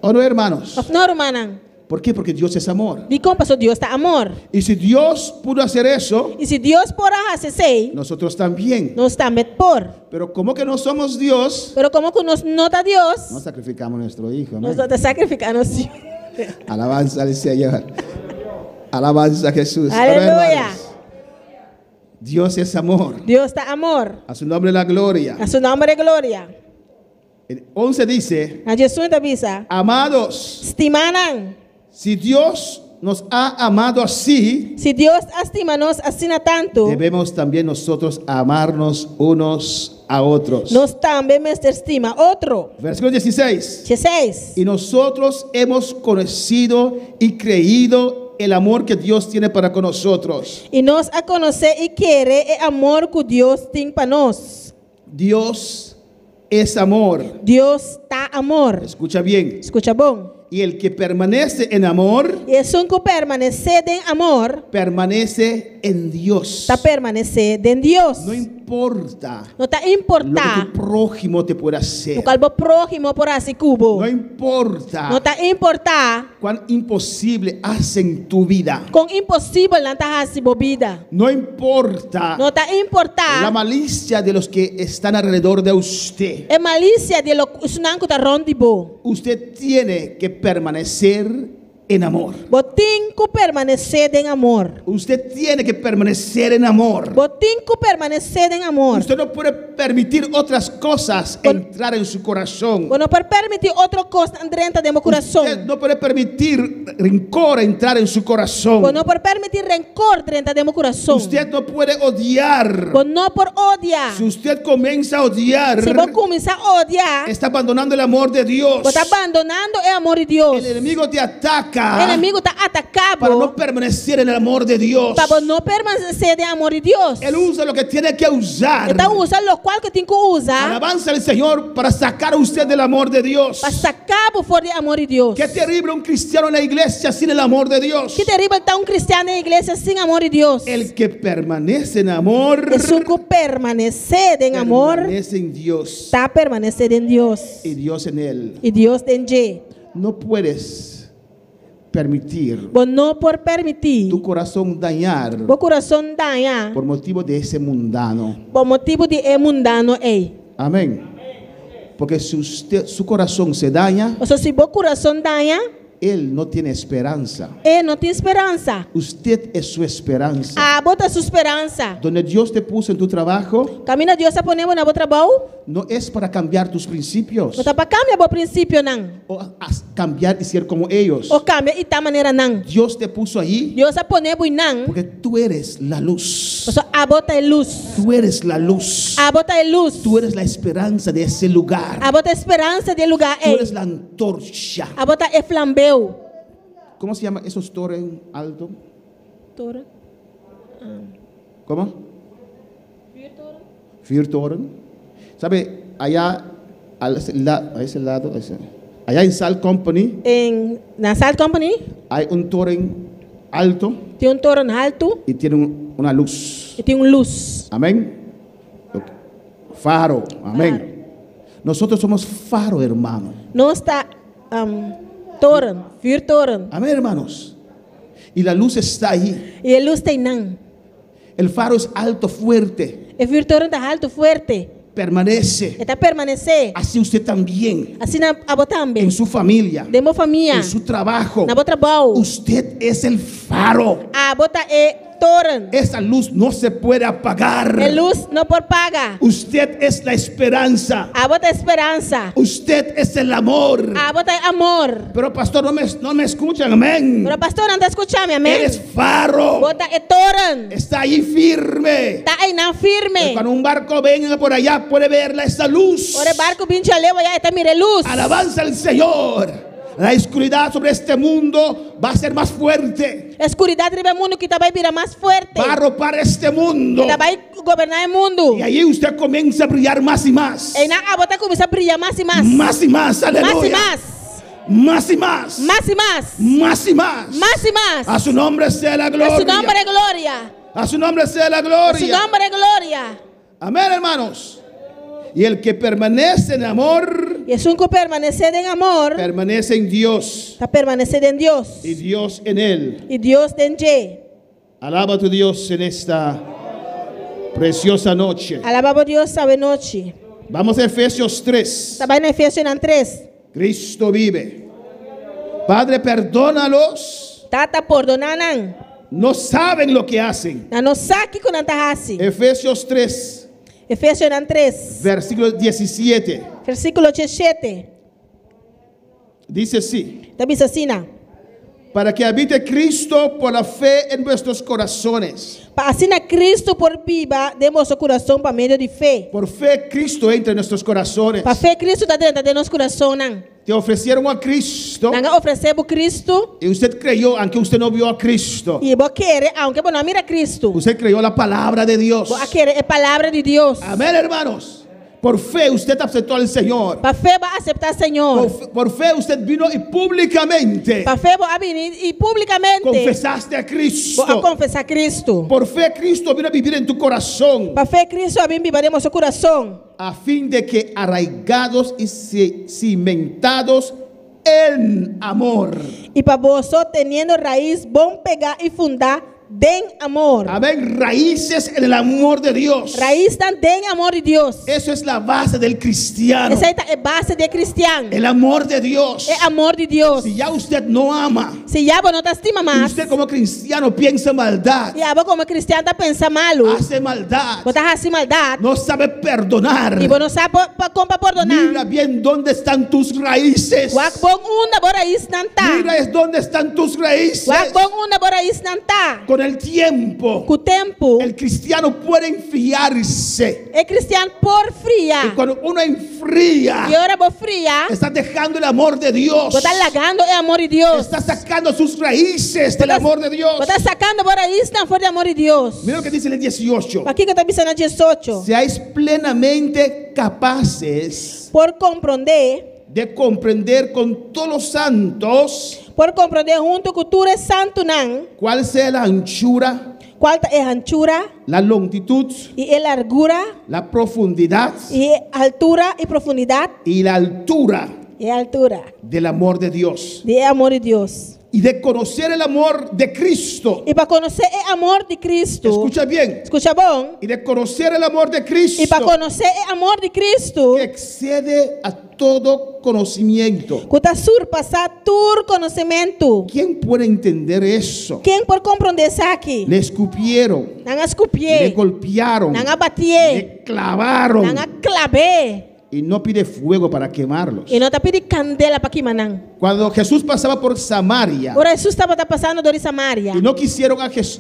¿O no, hermanos? Òf no, rumannan. ¿Por qué? Porque Dios es amor. Dikon pasobra Dios ta amor. Y si Dios pudo hacer eso, I si Dios por a hasi esei, nosotros también. nos tambe por. Pero como que no somos Dios, Pero komo ku nos no ta Dios, no sacrificamos a nuestro hijo. amén. nos no ta sakrifiká nos yu. Alabanza al Señor. Alabanza a Jesús. Amén, Aleluya. hermanos. Dios es amor. Dios ta amor. A su nombre la gloria. Na su nòmber gloria. El 11 dice, Na 11 ta bisa. amados, Stimánan. si Dios nos ha amado así, Si Dios a stima nos asina tantu, debemos también nosotros amarnos unos a otros. nos tambe mester stima otro. Versículo 16. 16. Y nosotros hemos conocido y creído el amor que Dios tiene para con nosotros. I nos a konosé i kere e amor ku Dios tin pa nos. Dios es amor. Dios ta amor. Escucha bien. Skucha bon. Y el que permanece en amor, I esun ku permanesé den amor, permanece en Dios. ta permanesé den Dios. No importa No ta lo que importá tu prójimo te pueda hacer. loke bo próhimo por hasi ku bo. No importa No ta importá cuán imposible hacen tu vida. kon imposibel nan ta hasi bo bida. No importa No ta la importá malicia de los que están alrededor de usted. e malisia di esnan ku ta rònt di bo. Usted tiene que permanecer en amor. Bo tin ku permanesé den amor. Usted tiene que permanecer en amor. Bo tin ku permanesé den amor. Usted no puede permitir otras cosas entrar en su corazón. Bo no por permití otro kos drenta den bo kurason. Usted no puede permitir rencor entrar en su corazón. Bo no por permití renkor drenta den bo kurason. Usted no puede odiar. Bo no por odia. Si usted comienza a odiar, Si bo kuminsá odia, está abandonando el amor de Dios. bo ta bandonando e amor di Dios. El enemigo te ataca Enemigu ta ataká para bo no permanecer en el amor de Dios. pa bo no permanesé den amor di Dios. Él usa lo que tiene que usar. E ta usa loke ku e tin ku usa Alabanza al Señor para sacar a usted del amor de Dios. pa saka bo for di amor di Dios. Qué terrible un cristiano en la iglesia sin el amor de Dios. Ki teribel ta un kristian den iglesia sin amor di Dios. El que permanece en amor, Esun ku permanesé den amor, permanece en Dios ta permanesé den Dios. y Dios en él. I Dios den dje. No puedes permitir Bo no por permití tu corazón dañar bo kurason daña por motivo de ese mundano. pa motibu di e mundano ei. Amén. Porque si usted, su corazón se daña, Pasobra si bo kurason daña, él no tiene esperanza. e no tin speransa. Usted es su esperanza. Abo ta su speransa. Donde Dios te puso en tu trabajo, Kaminda Dios a pone bo na bo trabou, no es para cambiar tus principios no ta pa kambia bo prinsipionan. o a- cambiar y ser como ellos. Òf kambia i ta manera nan. Dios te puso allí Dios a pone bo einan, porque tú eres la luz. Pasobra abo ta e lus. Tú eres la luz. Abo ta e lus. Tú eres la esperanza de ese lugar. Abo ta e speransa di e lugá Tú ei. eres la antorcha. Abo ta e flambeu. ¿Cómo se llama esos torres alto? Toren. ¿Cómo? Vuurtoren. ¿Sabe? Allá, al, la- a ese lado, ese- allá en Sal Company En na Sal Company hay un toren alto tin un toren haltu y tiene una luz. i tin un lus. Amén. Ok. Faro. Amén. Nosotros somos faro, hermano. Nos ta un, Toren, vuurtoren. Amén, hermanos. Y la luz está ahí. I e lus ta einan. El faro es alto, fuerte, E vuurtoren ta haltu, fuerte. permanece. E ta permanesé. Así usted también, Asina abo tambe. en su familia, Den bo famia. en su trabajo. Na bo trabou. Usted es el faro. Abo ta e toren. Esa luz no se puede apagar. E lus no por paga. Usted es la esperanza. Abo ta e speransa. Usted es el amor. Abo ta e amor. Pero pastor, no me escuchan, amén. Pero pastor, nan ta skucha mi, amèn. Eres faro. Bo ta e toren. Está ahí firme. Ta einan firme. Cuando un barco venga por allá, puede verla esa luz. Ora barku bin djaleu aya, e ta mira e lus. Alabanza al Señor. La oscuridad sobre este mundo va a ser más fuerte. Skuridat riba e mundu aki ta bai bira mas fuerte. Va a arropar este mundo. Ta bai goberná e mundu. Y ahí usted comienza a brillar más y más. Einan abo ta kuminsá bria mas i mas. Más y más. Mas i Aleluya. mas. Más y más. Mas i mas. Más y más. Mas i mas. A su nombre sea la A su gloria. nòmber gloria. A su nombre sea la A su gloria. nòmber gloria. Amén, hermanos. Y el que permanece en amor, I esun ku permanesé den amor, permanece en Dios ta permanesé den Dios. y Dios en él. I Dios den dje. Alaba a tu Dios en esta preciosa noche. Alabá bo Dios awe nochi. Vamos a Efesios 3. Ta bai na Efesionan 3. Cristo vive. Padre, perdónalos. Tata, pordoná nan. No saben lo que hacen. Nan no sa kiko nan ta hasi. Efesios 3, Efesionan 3, versículo 17. versíkulo 17. Dice así. Ta bisa asina. Para que habite Cristo por la fe en vuestros corazones. Pa asina Kristu por biba den boso kurason pa medio di fe. Por fe Cristo entra en nuestros corazones. Pa fe Kristu ta drenta den nos kurason. Te ofrecieron a Cristo Nan a ofresé bo Kristu y usted creyó, aunque usted no vio a Cristo. i bo a kere, aunke bo no a mira Kristu. Usted creyó la palabra de Dios. Bo a kere e palabra di Dios. Amén, hermanos. Por fe usted aceptó al Señor. Pa fe bo a aseptá Señor. Por fe usted vino y públicamente Pa fe bo a bini i públikamente confesaste a bo a Cristo. konfesá Kristu. Por fe Cristo vino a vivir en tu corazón Pa fe Kristu a bin biba den bo kurason. a fin de que arraigados y cimentados en amor. I pa boso teniendo rais bon pegá i fundá den amor. Amén. Raíces en el amor de Dios. Raisnan den amor di Dios. Eso es la base del cristiano. Esei ta e base di kristian. El amor de Dios. E amor di Dios. Si ya usted no ama, Si ya bo no ta stima mas, usted como cristiano piensa maldad, i abo komo kristian ta pensa malu, hace maldad, bo ta hasi maldat, no sabe perdonar. i bo no sa kon pa pordoná. Mira bien dónde están tus raíces. Wak bon unda bo raisnan ta. Mira es dónde están tus raíces. Wak bon unda bo raisnan ta. Con el tiempo, Ku tempu, el cristiano puede enfriarse. e kristian por fria. Y cuando uno enfría, I ora bo fria, está dejando el amor de Dios. bo ta lagando e amor di Dios. Está sacando sus raíces del amor de Dios. Bo ta sakando bo raisnan for di amor di Dios. Mira lo que dice el 18. Kiko e ta bisa na 18. Seáis plenamente capaces Por komprondé, de comprender con todos los santos por komprondé huntu ku tur e santunan, cuál sea la anchura, kua ta e anchura la longitud, i e largura la profundidad i e altura i profundidat y la altura i e altura del amor de Dios. di e amor di Dios. Y de conocer el amor de Cristo. I pa konosé e amor di Kristu. Escucha bien. Skucha bon. Y de conocer el amor de I Cristo pa konosé e amor di Kristu, que excede a todo conocimiento. ku ta surpasá tur konosementu. ¿Quién puede entender eso? Ken por komprondé esaki? Le escupieron, Nan a le skupié, golpearon, nan a batié, le clavaron nan a klab'é. y no pide fuego para quemarlos. I no ta pidi kandela pa kima nan. Cuando Jesús pasaba por Samaria Ora Hesus tabata pasando dor di Samaria. y no quisieron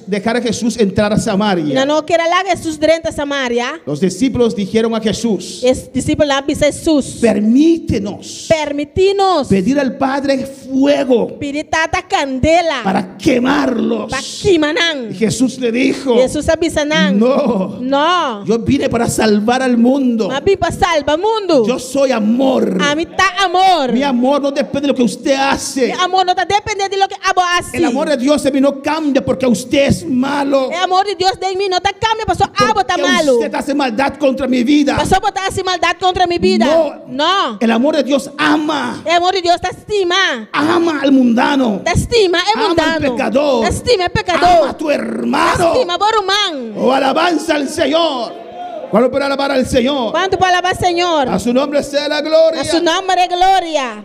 dejar a Jesús entrar a Samaria, Nan no ker a laga Hesus drenta Samaria. los discípulos dijeron a Jesús, E disipelnan a bisa Hesus. permítenos Permití nos pedir al Padre fuego pidi Tata kandela para quemarlos. pa kima nan. Y Jesús le dijo, Hesus a bisa nan. no, No. yo vine para salvar al mundo. M'a bin pa salba mundu. mundu. Yo soy amor. Ami ta amor. Mi amor no depende de lo que usted hace. Mi amor no ta dependé di loke abo hasi. El amor de Dios en mí no cambia porque usted es malo. E amor di Dios den mi no ta kambia paso abo ta Porque malu. usted hace maldad contra mi vida. Paso bo ta hasi maldat kontra mi bida. No. No. El amor de Dios ama. E amor di Dios ta stima. Ama al mundano. Ta stima e Ama al mundano. pecador. Ta stima e pekadó. Ama a tu hermano. Ta stima bo ruman. Oh, alabanza al Señor. ¿Cuándo puede alabar al Señor? Kuantu por alabá Señor? A su nombre sea la gloria. Na su nòmber e gloria.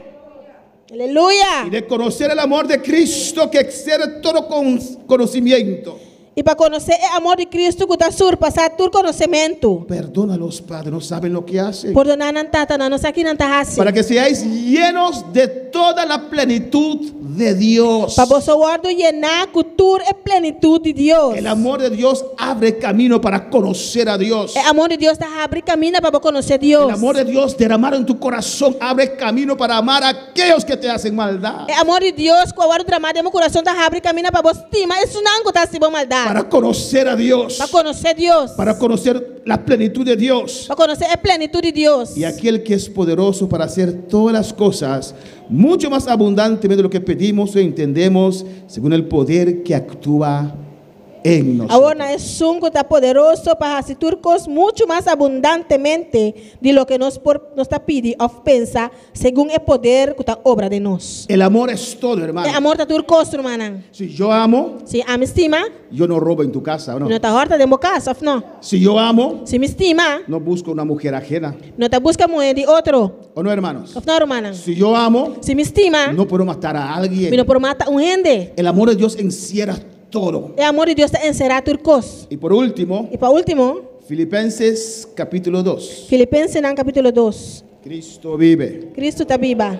Aleluya. Y de conocer el amor de Cristo que excede todo con- conocimiento. I pa konosé e amor di Kristu ku ta surpasá tur konosementu. Perdónalos, Padre, no saben lo que hacen. Pordoná nan Tata, nan no sa ki nan ta hasi. Para que seáis llenos de toda la plenitud de Dios. Pa boso wòrdu yená ku tur e plenitut di Dios. El amor de Dios abre camino para conocer a Dios. E amor di Dios ta habri kaminda pa bo konosé Dios. El amor de Dios derramado en tu corazón abre camino para amar a aquellos que te hacen maldad. E amor di Dios ku a wòrdu dramá den bo kurason ta habri kaminda pa bo stima esunnan ku ta hasi bo maldat. Para conocer a Dios. Pa konosé Dios. Para conocer la plenitud de Dios. Pa konosé e plenitut di Dios. Y aquel que es poderoso para hacer todas las cosas mucho más abundantemente de lo que pedimos o entendemos, según el poder que actúa en nosotros. Awor na esun ku ta poderoso pa hasi tur kos muchu mas abundantemente di loke nos por nos ta pidi òf pensa, segun e poder ku ta obra den nos. El amor es todo, hermano. E amor ta tur kos, rumannan. Si yo amo, Si ami stima, yo no robo en tu casa, ¿o no? mi no ta hòrta den bo kas, òf no? Si yo amo, Si mi stima, no busco una mujer ajena, no ta buska muhé di otro, ¿o no, hermanos? òf no, rumannan? Si yo amo, Si mi stima, no puedo matar a alguien. mi no por mata un hende. El amor de Dios encierra todo. E amor di Dios ta enserá tur kos. Y por último, I pa último, Filipenses capítulo 2. Filipensenan kapítulo 2. Cristo vive. Kristu ta biba.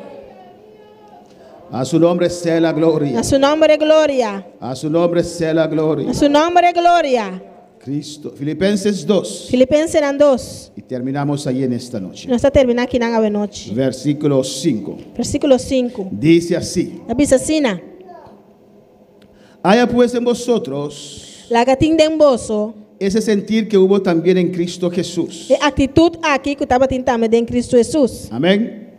A su nombre sea la gloria. Na su nòmber e gloria. A su nombre sea la gloria. Na su nòmber e gloria. Cristo. Filipenses 2. Filipensenan 2. Y terminamos ahí en esta noche. Nos ta terminá akinan awe nochi. Versículo 5. Versíkulo 5. Dice así. Ta bisa asina. Haya pues en vosotros Laga tin den boso ese sentir que hubo también en Cristo Jesús. e aktitut aki ku tabatin tambe den Kristu Hesus. Amén.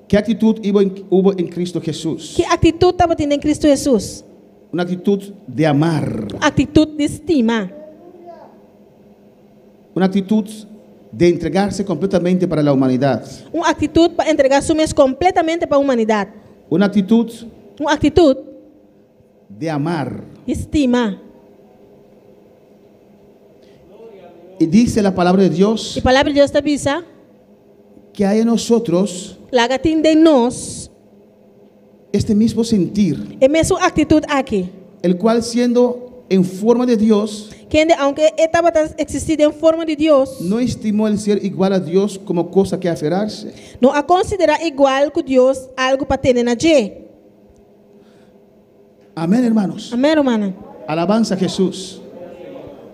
¿Qué actitud hubo en, hubo en Cristo Jesús? Ki aktitut tabatin den Kristu Hesus? Una actitud de amar. Aktitut di stima. Una actitud de entregarse completamente para la humanidad. Un aktitut pa entregá su mes kompletamente pa humanidat. Una actitud Un aktitut de amar. di stima. Y dice la palabra de Dios E palabra di Dios ta bisa, que hay en nosotros laga tin den nos este mismo sentir, e mesun aktitut aki. el cual siendo en forma de Dios, Kende aunke e tabata eksistí den forma di Dios, no estimó el ser igual a Dios como cosa que aferrarse, no a konsiderá igual ku Dios algu pa tene na dje. Amén, hermanos. Amèn, rumannan. Alabanza a Jesús.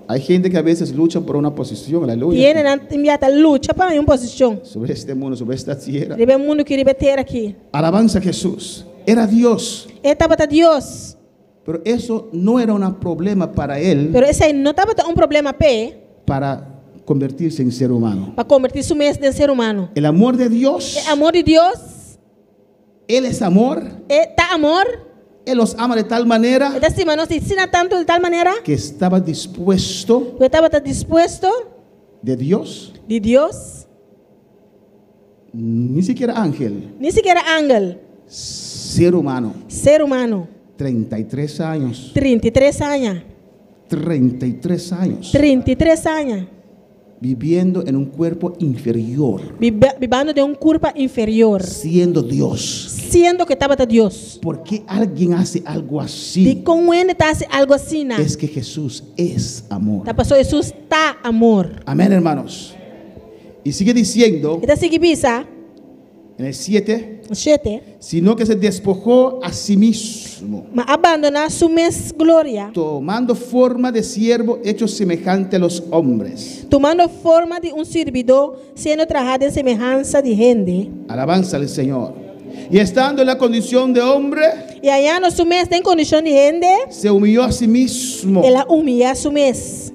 Hay gente que a veces lucha por una posición, aleluya. Tin hende tin bia ta lucha pa un posishon. Sobre este mundo, sobre esta tierra. Riba e mundu aki, riba e tera aki. Alabanza a Jesús. Era Dios. E tabata Dios. Pero eso no era un problema para él Pero esei no tabata un problema p'e para convertirse en ser humano. pa konvertí su mes den ser humano. El amor de Dios, E amor di Dios, Él es amor. E ta amor. Él los ama de tal manera E ta stima nos asina tantu di tal manera que estaba dispuesto ku e tabata dispuesto de Dios, di Dios, ni siquiera ángel, ni sikiera angel, ser humano, ser humano, 33 años, 33 aña, 33 años, 33 aña, viviendo en un cuerpo inferior, biba, bibando den un kurpa inferior, siendo Dios. siendo ku e tabata Dios. ¿Por qué alguien hace algo así? Dikon un hende ta hasi algu asina? Es que Jesús es amor. Ta pasó Hesus ta amor. Amén, hermanos. Y sigue diciendo E ta sigui bisa, en el 7, 7, sino que se despojó a sí mismo, ma a bandoná su mes gloria, tomando forma de siervo hecho semejante a los hombres. tumando forma di un sirbidó, siendo trahá den semehansa di hende. Alabanza al Señor. Y estando en la condición de hombre, I hañando su mes den kondishon di hende, se humilló a sí mismo, el a humiliá su mes,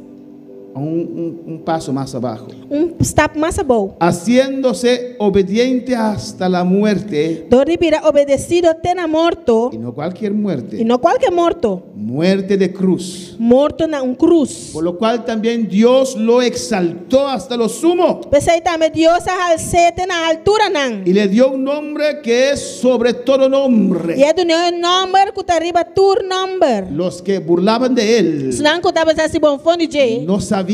Un, un paso más abajo. Un stap mas abou. Haciéndose obediente hasta la muerte, Dor di bira obedesido te na morto, y no cualquier muerte, i no kualke morto, muerte de cruz. Morto na un krus. Por lo cual también Dios lo exaltó hasta lo sumo P'esei tambe Dios a hals'é te na alturanan. Y le dio un nombre que es sobre todo nombre. I a dun'é un nòmber ku ta riba tur nòmber. Los que burlaban de él Esnan ku tabata hasi bonfon di dje no sabían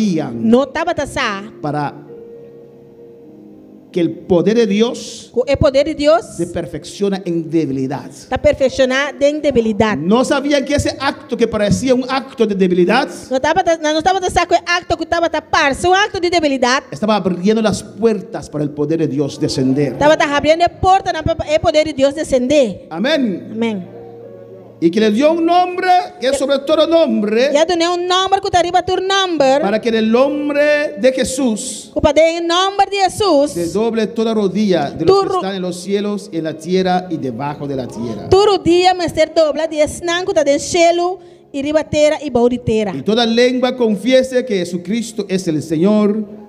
no tabata sa para que el poder de Dios ku e poder di Dios se perfecciona en debilidad. Ta perfekshoná den debilidat. No sabían que ese acto que parecía un acto de debilidad No tabata, nan no tabata sa ku e akto ku tabata parse un akto di debilidat estaba abriendo las puertas para el poder de Dios descender. Tabata habriendo e portanan pa e poder di Dios desendé. Amén. Amén. Y que le dio un nombre que es sobre todo nombre. I a dun'é un nòmber ku ta riba tur nòmber. Para que en el nombre de Jesús. Ku pa den nòmber di Hesus. Se doble toda rodilla de los que están en los cielos, en la tierra y debajo de la tierra. Tur rudia mester dobla di esnan ku ta den shelu i riba tera i bou di tera. Y toda lengua confiese que Jesucristo es el Señor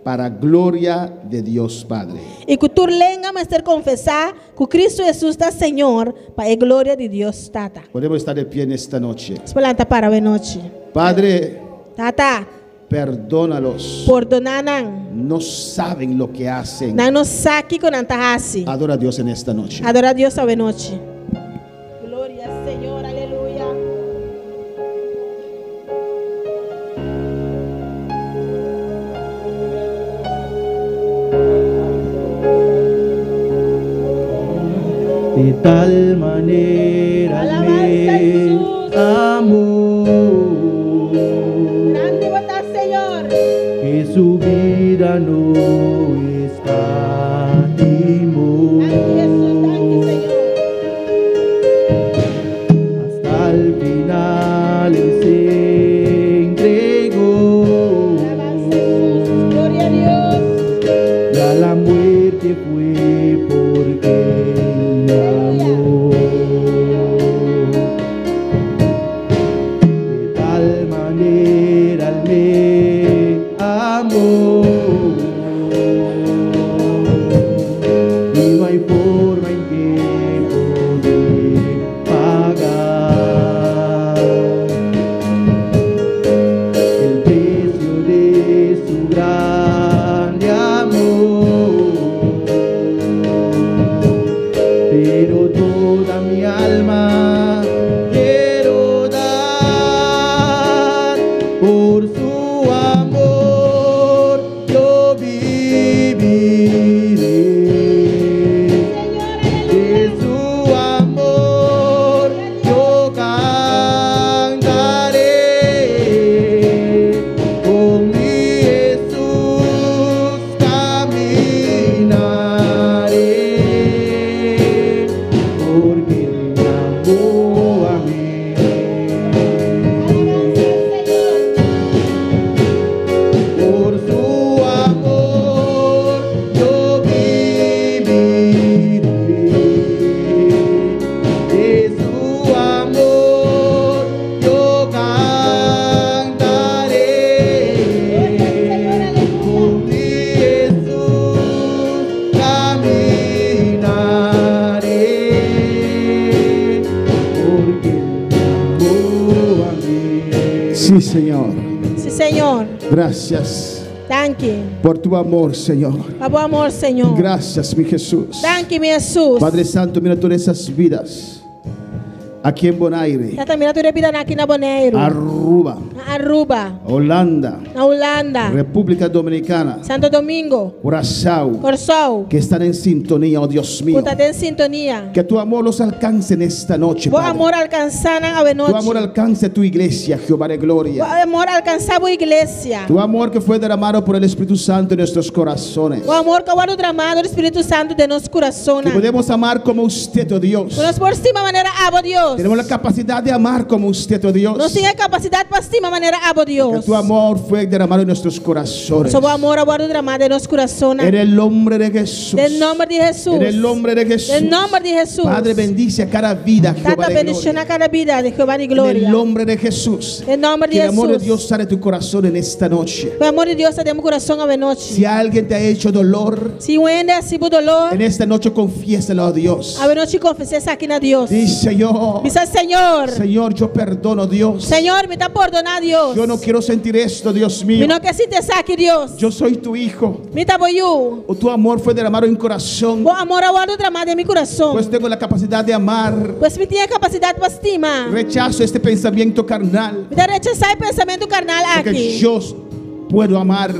para gloria de Dios Padre. I ku tur lenga mester konfesá ku Kristu Hesus ta Señor pa e gloria di Dios Tata. Podemos estar de pie en esta noche. Nos por lanta para awe nochi. Padre, Tata, perdónalos. Pordoná nan. No saben lo que hacen. Nan no sa kiko nan ta hasi. Adora a Dios en esta noche. Adorá Dios awe nochi. Gloria Señor, aleluya. De tal manera me amó Grandi bo ta, Señor. Que su vida no escatimó. Hasta el final él se entregó. Gloria a Dios. Y a la muerte fue porque él me amó. De tal manera él me amó. Y no hay forma en que poder pagar el precio de su grande amor. Pero toda mi alma quiero dar por su amor. Yo viviré de su amor. Yo cantaré con mi Jesús caminaré, porque él me amó a mí. Por su amor yo viviré, de su amor yo cantaré, con mi Jesús caminaré, porque él me amó a mí. Sí, Señor. Sí, Señor. Gracias Danki. por tu amor, Señor. Pa bo amor, Señor. Gracias, mi Jesús. Danki, mi Hesus. Padre Santo, mira todas esas vidas aquí en Bonaire, Tata, mira tur e bidanan aki na Boneiru. Aruba, Na Aruba. Holanda, Na Hulanda. República Dominicana, Santo Domingo. Curazao, Kòrsou. que están en sintonía, oh Dios mío. Ku ta den sintonia. Que tu amor los alcance en esta noche, Bo Padre. amor alkansá nan awe Tu amor nochi. alcance tu iglesia, Jehová de Bo gloria. amor alkansá bo iglesia. Tu amor que fue derramado por el Espíritu Santo en nuestros corazones. Bo amor ku a wòrdu dramá dor di Spiritu Santu den nos kurason. Que podemos amar como usted, oh Dios. Ku nos por stima manera abo, Dios. Tenemos la capacidad de amar como usted, oh Dios. Nos tin e kapasidat pa stima manera manera abo Que Dios. tu amor fue derramado en nuestros corazones. Bo amor a wòrdu dramá den nos kurason. En el nombre de Jesús. Den nòmber di Hesus. En el nombre de Jesús. Den nòmber di Hesus. Padre, bendice a cada vida, Jehová Tata de gloria. bendishoná kada bida di Jehová di En el gloria. nombre de Jesús. Den nòmber di Que el amor de Hesus. Dios sale de tu corazón en esta noche. E amor di Dios ta den bo kurason awe nochi. Si alguien te ha hecho dolor, Si un hende a hasi bo doló, en esta noche confiésalo a Dios. awe nochi konfesá esaki na Dios. Di Señor, Bisa Señor, Señor, yo perdono, Dios. Señor, mi ta pordoná Dios. Yo no quiero sentir esto, Dios mío. Mi no ke sinti esaki, Dios. Yo soy tu hijo. Mi ta bo yu. O tu amor fue derramado en corazón. Bo amor a wòrdu dramá den mi kurason. Pues tengo la capacidad de amar. Pues mi tin e kapasidat pa stima. Rechazo este pensamiento carnal. Mi ta rechasá e pensamentu karnal Porque aki. yo puedo amar.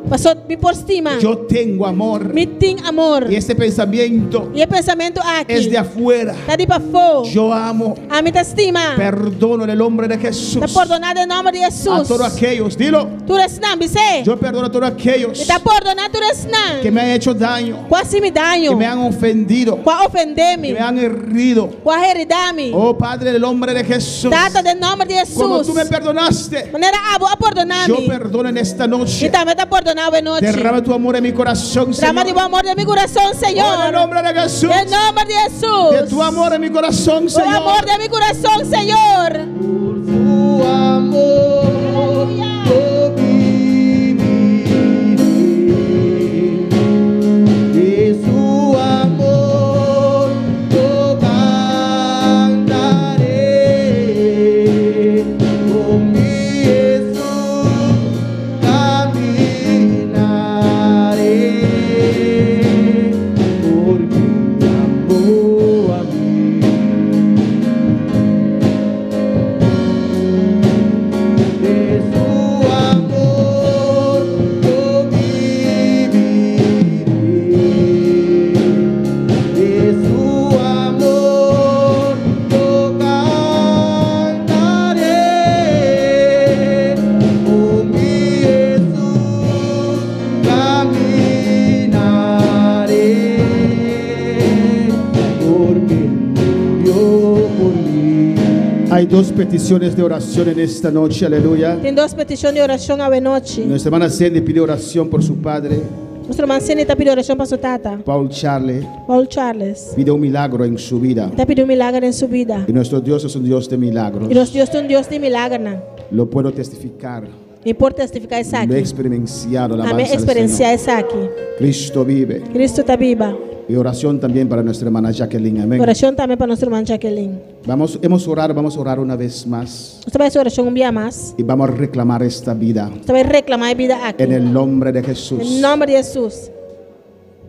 Pasó mi por stima. Yo tengo amor. Mi tin amor. Y este pensamiento I e pensamentu aki. es de afuera. Ta di pafó. Yo amo. Ami ta stima. Perdono en el nombre de Jesús. Ta pordoná den nòmber di A Hesus. todos aquellos, dilo. Tur esnan, bis'é. Yo perdono a todos aquellos Mi ta pordoná tur esnan. que me han hecho daño, Ku a hasi mi daño. que me han ofendido, Ku a ofendé mi. que me han herido. Ku a heridá mi. Oh Padre, en el nombre de Jesús. Tata, den nòmber di Hesus. Como tú me perdonaste, Manera abo a pordoná yo mi. perdono en esta noche. Mi tambe ta pordoná awe nochi. Derrama tu amor en mi corazón, Drama Señor. di bo amor den mi kurason, Señor. Oh, en el nombre de Jesús. Den nòmber di Hesus. De tu amor en mi corazón, Bo Señor. amor den mi kurason, Señor. Tu amor yo viviré. De su amor yo cantaré. Con mi Jesús caminaré. Porque me amó a mí. De su amor yo viviré, de su amor yo cantaré, con mi Jesús caminaré, porque murió por mí. Hay dos peticiones de oración en esta noche, aleluya. Tin dos petishon di orashon awe nochi. Nuestra hermana Cindy pide oración por su padre, Nos ruman Cindy ta pidi orashon pa su tata. Paul Charlie. Paul Charles. Pide un milagro en su vida. Ta pidi un milager den su bida. Y nuestro Dios es un Dios de milagros. I nos Dios ta un Dios di milager. Lo puedo testificar. Mi por testifiká Lo he esaki. experienciado. Ami Alabanza al eksperensiá Señor. esaki. Cristo vive. Kristu ta biba. Y oración también para nuestra hermana Jacqueline. Amén. Orashon tambe pa nos ruman Jacqueline. Vamos, hemos orado, vamos a orar una vez más. Nos ta bai hasi orashon un bia mas. Y vamos a reclamar esta vida Nos ta bai reklamá e bida aki. en el nombre de Jesús. Den nòmber di Hesus.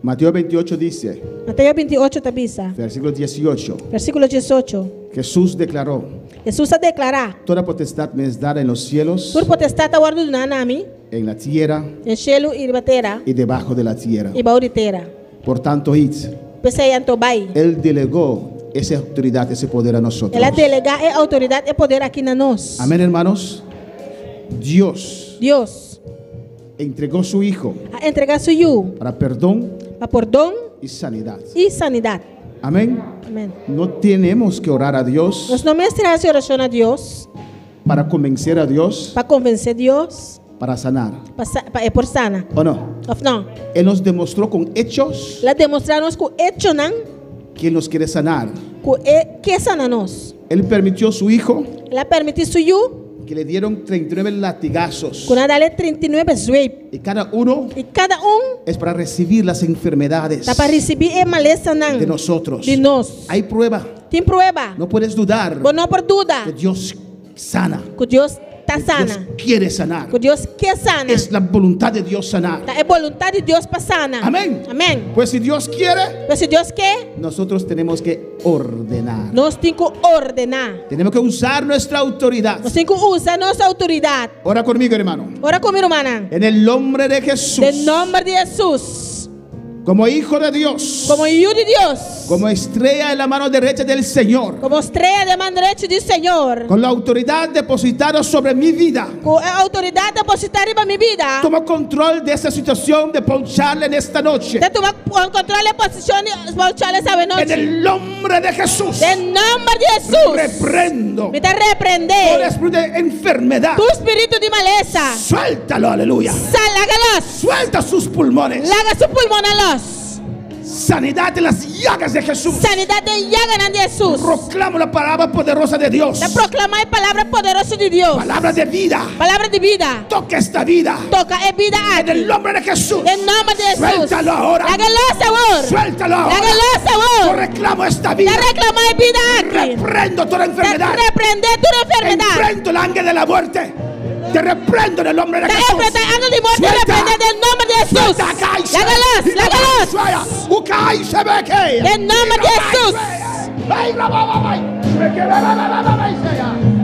Mateo 28 dice, Mateo 28 ta bisa. versículo 18, Versíkulo 18. Jesús declaró, Hesus a deklará. toda potestad me es dada en los cielos, Tur potestat a wòrdu duná na mi. en la tierra Den shelu i riba tera. y debajo de la tierra. I bou di tera. Por tanto, id. P'esei anto bai. Él delegó esa autoridad, ese poder a nosotros. El a delegá e outoridat e poder aki na nos. Amén, hermanos. Dios Dios entregó su Hijo a entregá su yu para perdón pa pordon y sanidad. i sanidat. Amén. Amèn. No tenemos que orar a Dios Nos no mester hasi orashon na Dios para convencer a Dios pa konvensé Dios para sanar. pa pa e por sana. ¿O no? Òf no? Él nos demostró con hechos El a demostrá nos ku echonan que Él nos quiere sanar. ku e ke sana nos. Él permitió a su Hijo El a permití su yu que le dieron 39 latigazos. ku nan a dal'é 39 zweip. Y cada uno I kada un es para recibir las enfermedades ta pa risibí e malesanan de nosotros. di nos. Hay prueba. Tin prueba. No puedes dudar Bo no por duda que Dios sana. ku Dios ta Que sana. Dios quiere sanar. Ku Dios ke sana. Es la voluntad de Dios sanar. Ta e boluntat di Dios pa sana. Amén. Amèn. Pues si Dios quiere, Pero si Dios ke, nosotros tenemos que ordenar. nos tin ku ordená. Tenemos que usar nuestra autoridad. Nos tin ku usa nos outoridat. Ora conmigo, hermano. Ora ku mi ruman. En el nombre de Jesús. Den nòmber di Hesus. Como hijo de Dios. Komo yu di Dios. Dios. Como estrella en la mano derecha del Señor. Komo strea den man drechi di Señor. Con la autoridad depositada sobre mi vida. Ku e outoridat depositá riba mi bida. Tomo control de esta situación de Paul Charles en esta noche. Ta tuma kontrol e posishon di Paul Charles awe En nochi. el nombre de Jesús. Den nòmber di Hesus. Reprendo Mi ta todo reprendé espíritu de enfermedad. tur spiritu di malesa. Suéltalo, aleluya. Sal, laga lòs. Suelta sus pulmones. Laga su pulmonnan lòs. Sanidad en las llagas de Jesús. Sanidat den yaganan di Hesus. Proclamo la palabra poderosa de Dios. Ta proklamá e palabra poderoso di Dios. Palabra de vida. Palabra di bida. Toca esta vida. Toka e bida En el aki. nombre de Jesús. Den nòmber di Hesus. Suéltalo ahora. Laga lòs awor. Suéltalo ahora. Laga lòs Yo awor. reclamo esta Ta vida. reklamá e bida aki. Reprendo toda Ta enfermedad. reprendé tur enfermedat. Enfrento el ángel de la muerte. Te reprendo en el nombre de Ta Jesús. enfrentá e angel di morto, Suelta. reprendé den nòmber di Hesus. Suelta, Kaisa. Laga lòs, laga lòs. Den nòmber di Hesus.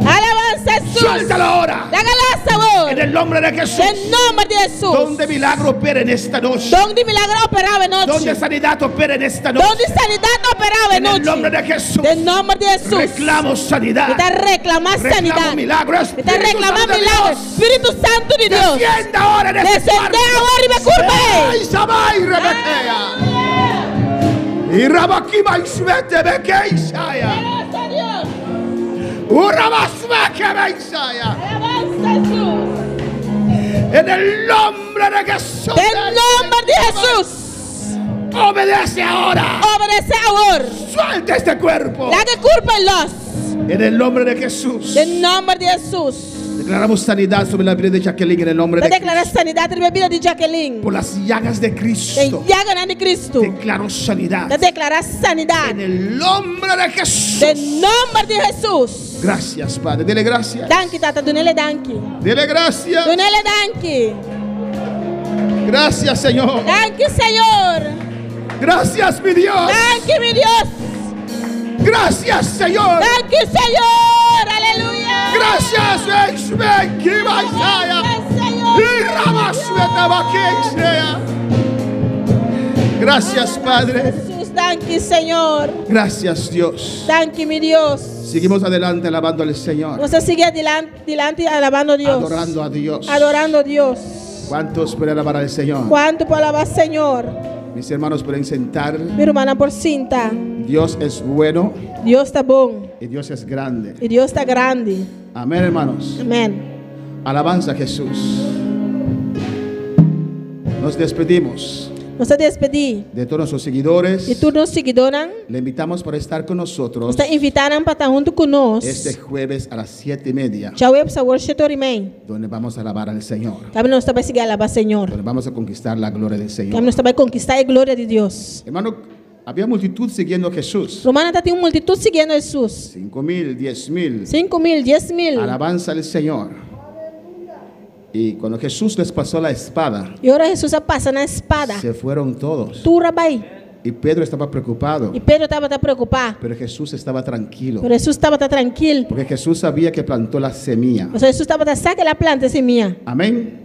Alabansa Hesus. Suéltalo ahora. Laga lòs awor. En el nombre de Jesús. Den nòmber di Hesus. Donde milagro opera en esta noche. Don di milagro operá awe Donde nochi. sanidad opera en esta Don noche. di sanidat operá awe En el nombre nochi. de Jesús. Den nòmber di Hesus. Reclamo Mi sanidad. ta reklamá Reclamo sanidat. milagro. Mi ta Espíritu reklamá Santo de milagro. Dios. Spiritu Santu di Dios. Descienda ahora en este Desendé cuarto. awor riba e kurpa ei. Ay, Sabai, Rebequea. Y Rabakima y Suete, Bequeisaya. Alabanza Dios. Urabasmeke, Beisaya. Alabanza Hesus. En el nombre de Jesús. Den nòmber di Hesus. Obedece ahora. Obedesé awor. Suelta este cuerpo. Laga e kurpa lòs. En el nombre de Jesús. Den nòmber di Hesus. Declaramos sanidad sobre la vida de Jacqueline en el nombre Ta de deklará Cristo. sanidat riba bida di Jacqueline. Por las llagas de Den Cristo. yaganan di Kristu. Declaro sanidad. Ta deklará sanidat. En el nombre de Jesús. Den nòmber di Hesus. Gracias, Padre. Dele gracias. Danki, Tata. Dun'é danki. Dele gracias. Dun'é danki. Gracias, Señor. Danki, Señor. Gracias, mi Dios. Danki, mi Dios. Gracias, Señor. Danki, Señor. Aleluya. Gracias, Señor. Gracias, Padre. Hesus, danki, Señor. Gracias, Dios. Danki, mi Dios. Seguimos adelante alabando al Señor. Nos ta sigui adilanti, dilanti alabando Dios. Adorando a Dios. Adorando Dios. ¿Cuántos pueden alabar al Señor? Kuantu por alabá Señor? Mis hermanos pueden sentar. Mi rumannan por sinta. Dios es bueno Dios ta bon y Dios es grande. i Dios ta grandi. Amén, hermanos. Amèn. Alabanza a Jesús. Nos despedimos Nos ta despedí de todos nuestros seguidores. di tur nos siguidónan. Le invitamos para estar con nosotros Nos ta invitá nan pa ta huntu ku nos. este jueves a las 7:30, Djaweps awor 7:30. donde vamos a alabar al Señor, Kaminda nos ta bai sigui alabá Señor. donde vamos a conquistar la gloria del Kaminda Señor. nos ta bai konkistá e gloria di Dios. Hermano, había multitud siguiendo a Jesús. Rumannan, tabatin un multitut siguiendo Hesus. 5.000, 10.000. 5.000, 10.000. Alabanza al Señor. Y cuando Jesús les pasó la espada, I ora Hesus a pasa nan spada. se fueron todos. Tur a bai. Y Pedro estaba preocupado, I Pedro tabata preokupá. pero Jesús estaba tranquilo. Pero Hesus tabata trankil. Porque Jesús sabía que plantó la semilla. Pasobra Hesus tabata sa ku el a planta e simia. Amén.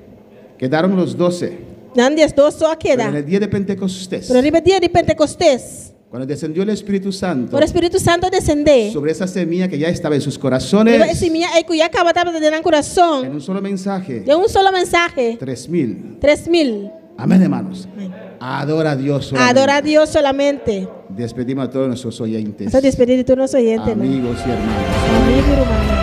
Quedaron los 12. Nan 12 so a Pero en keda. el día de Pentecostés, Pero riba dia di Pentekostes, cuando descendió el Espíritu Santo ora Spiritu Santu a desendé. sobre esa semilla que ya estaba en sus Riba e corazones, simia ei ku ya kaba tabata den nan en kurason. un solo mensaje, Den un solo mensahe, 3.000. 3.000. Amén, hermanos. Adora a Dios. solamente. Adorá Dios solamente. Despedimos a todos nuestros oyentes, Nos ta despedí di tur nos oyentenan. amigos y hermanos. Amigu i rumannan.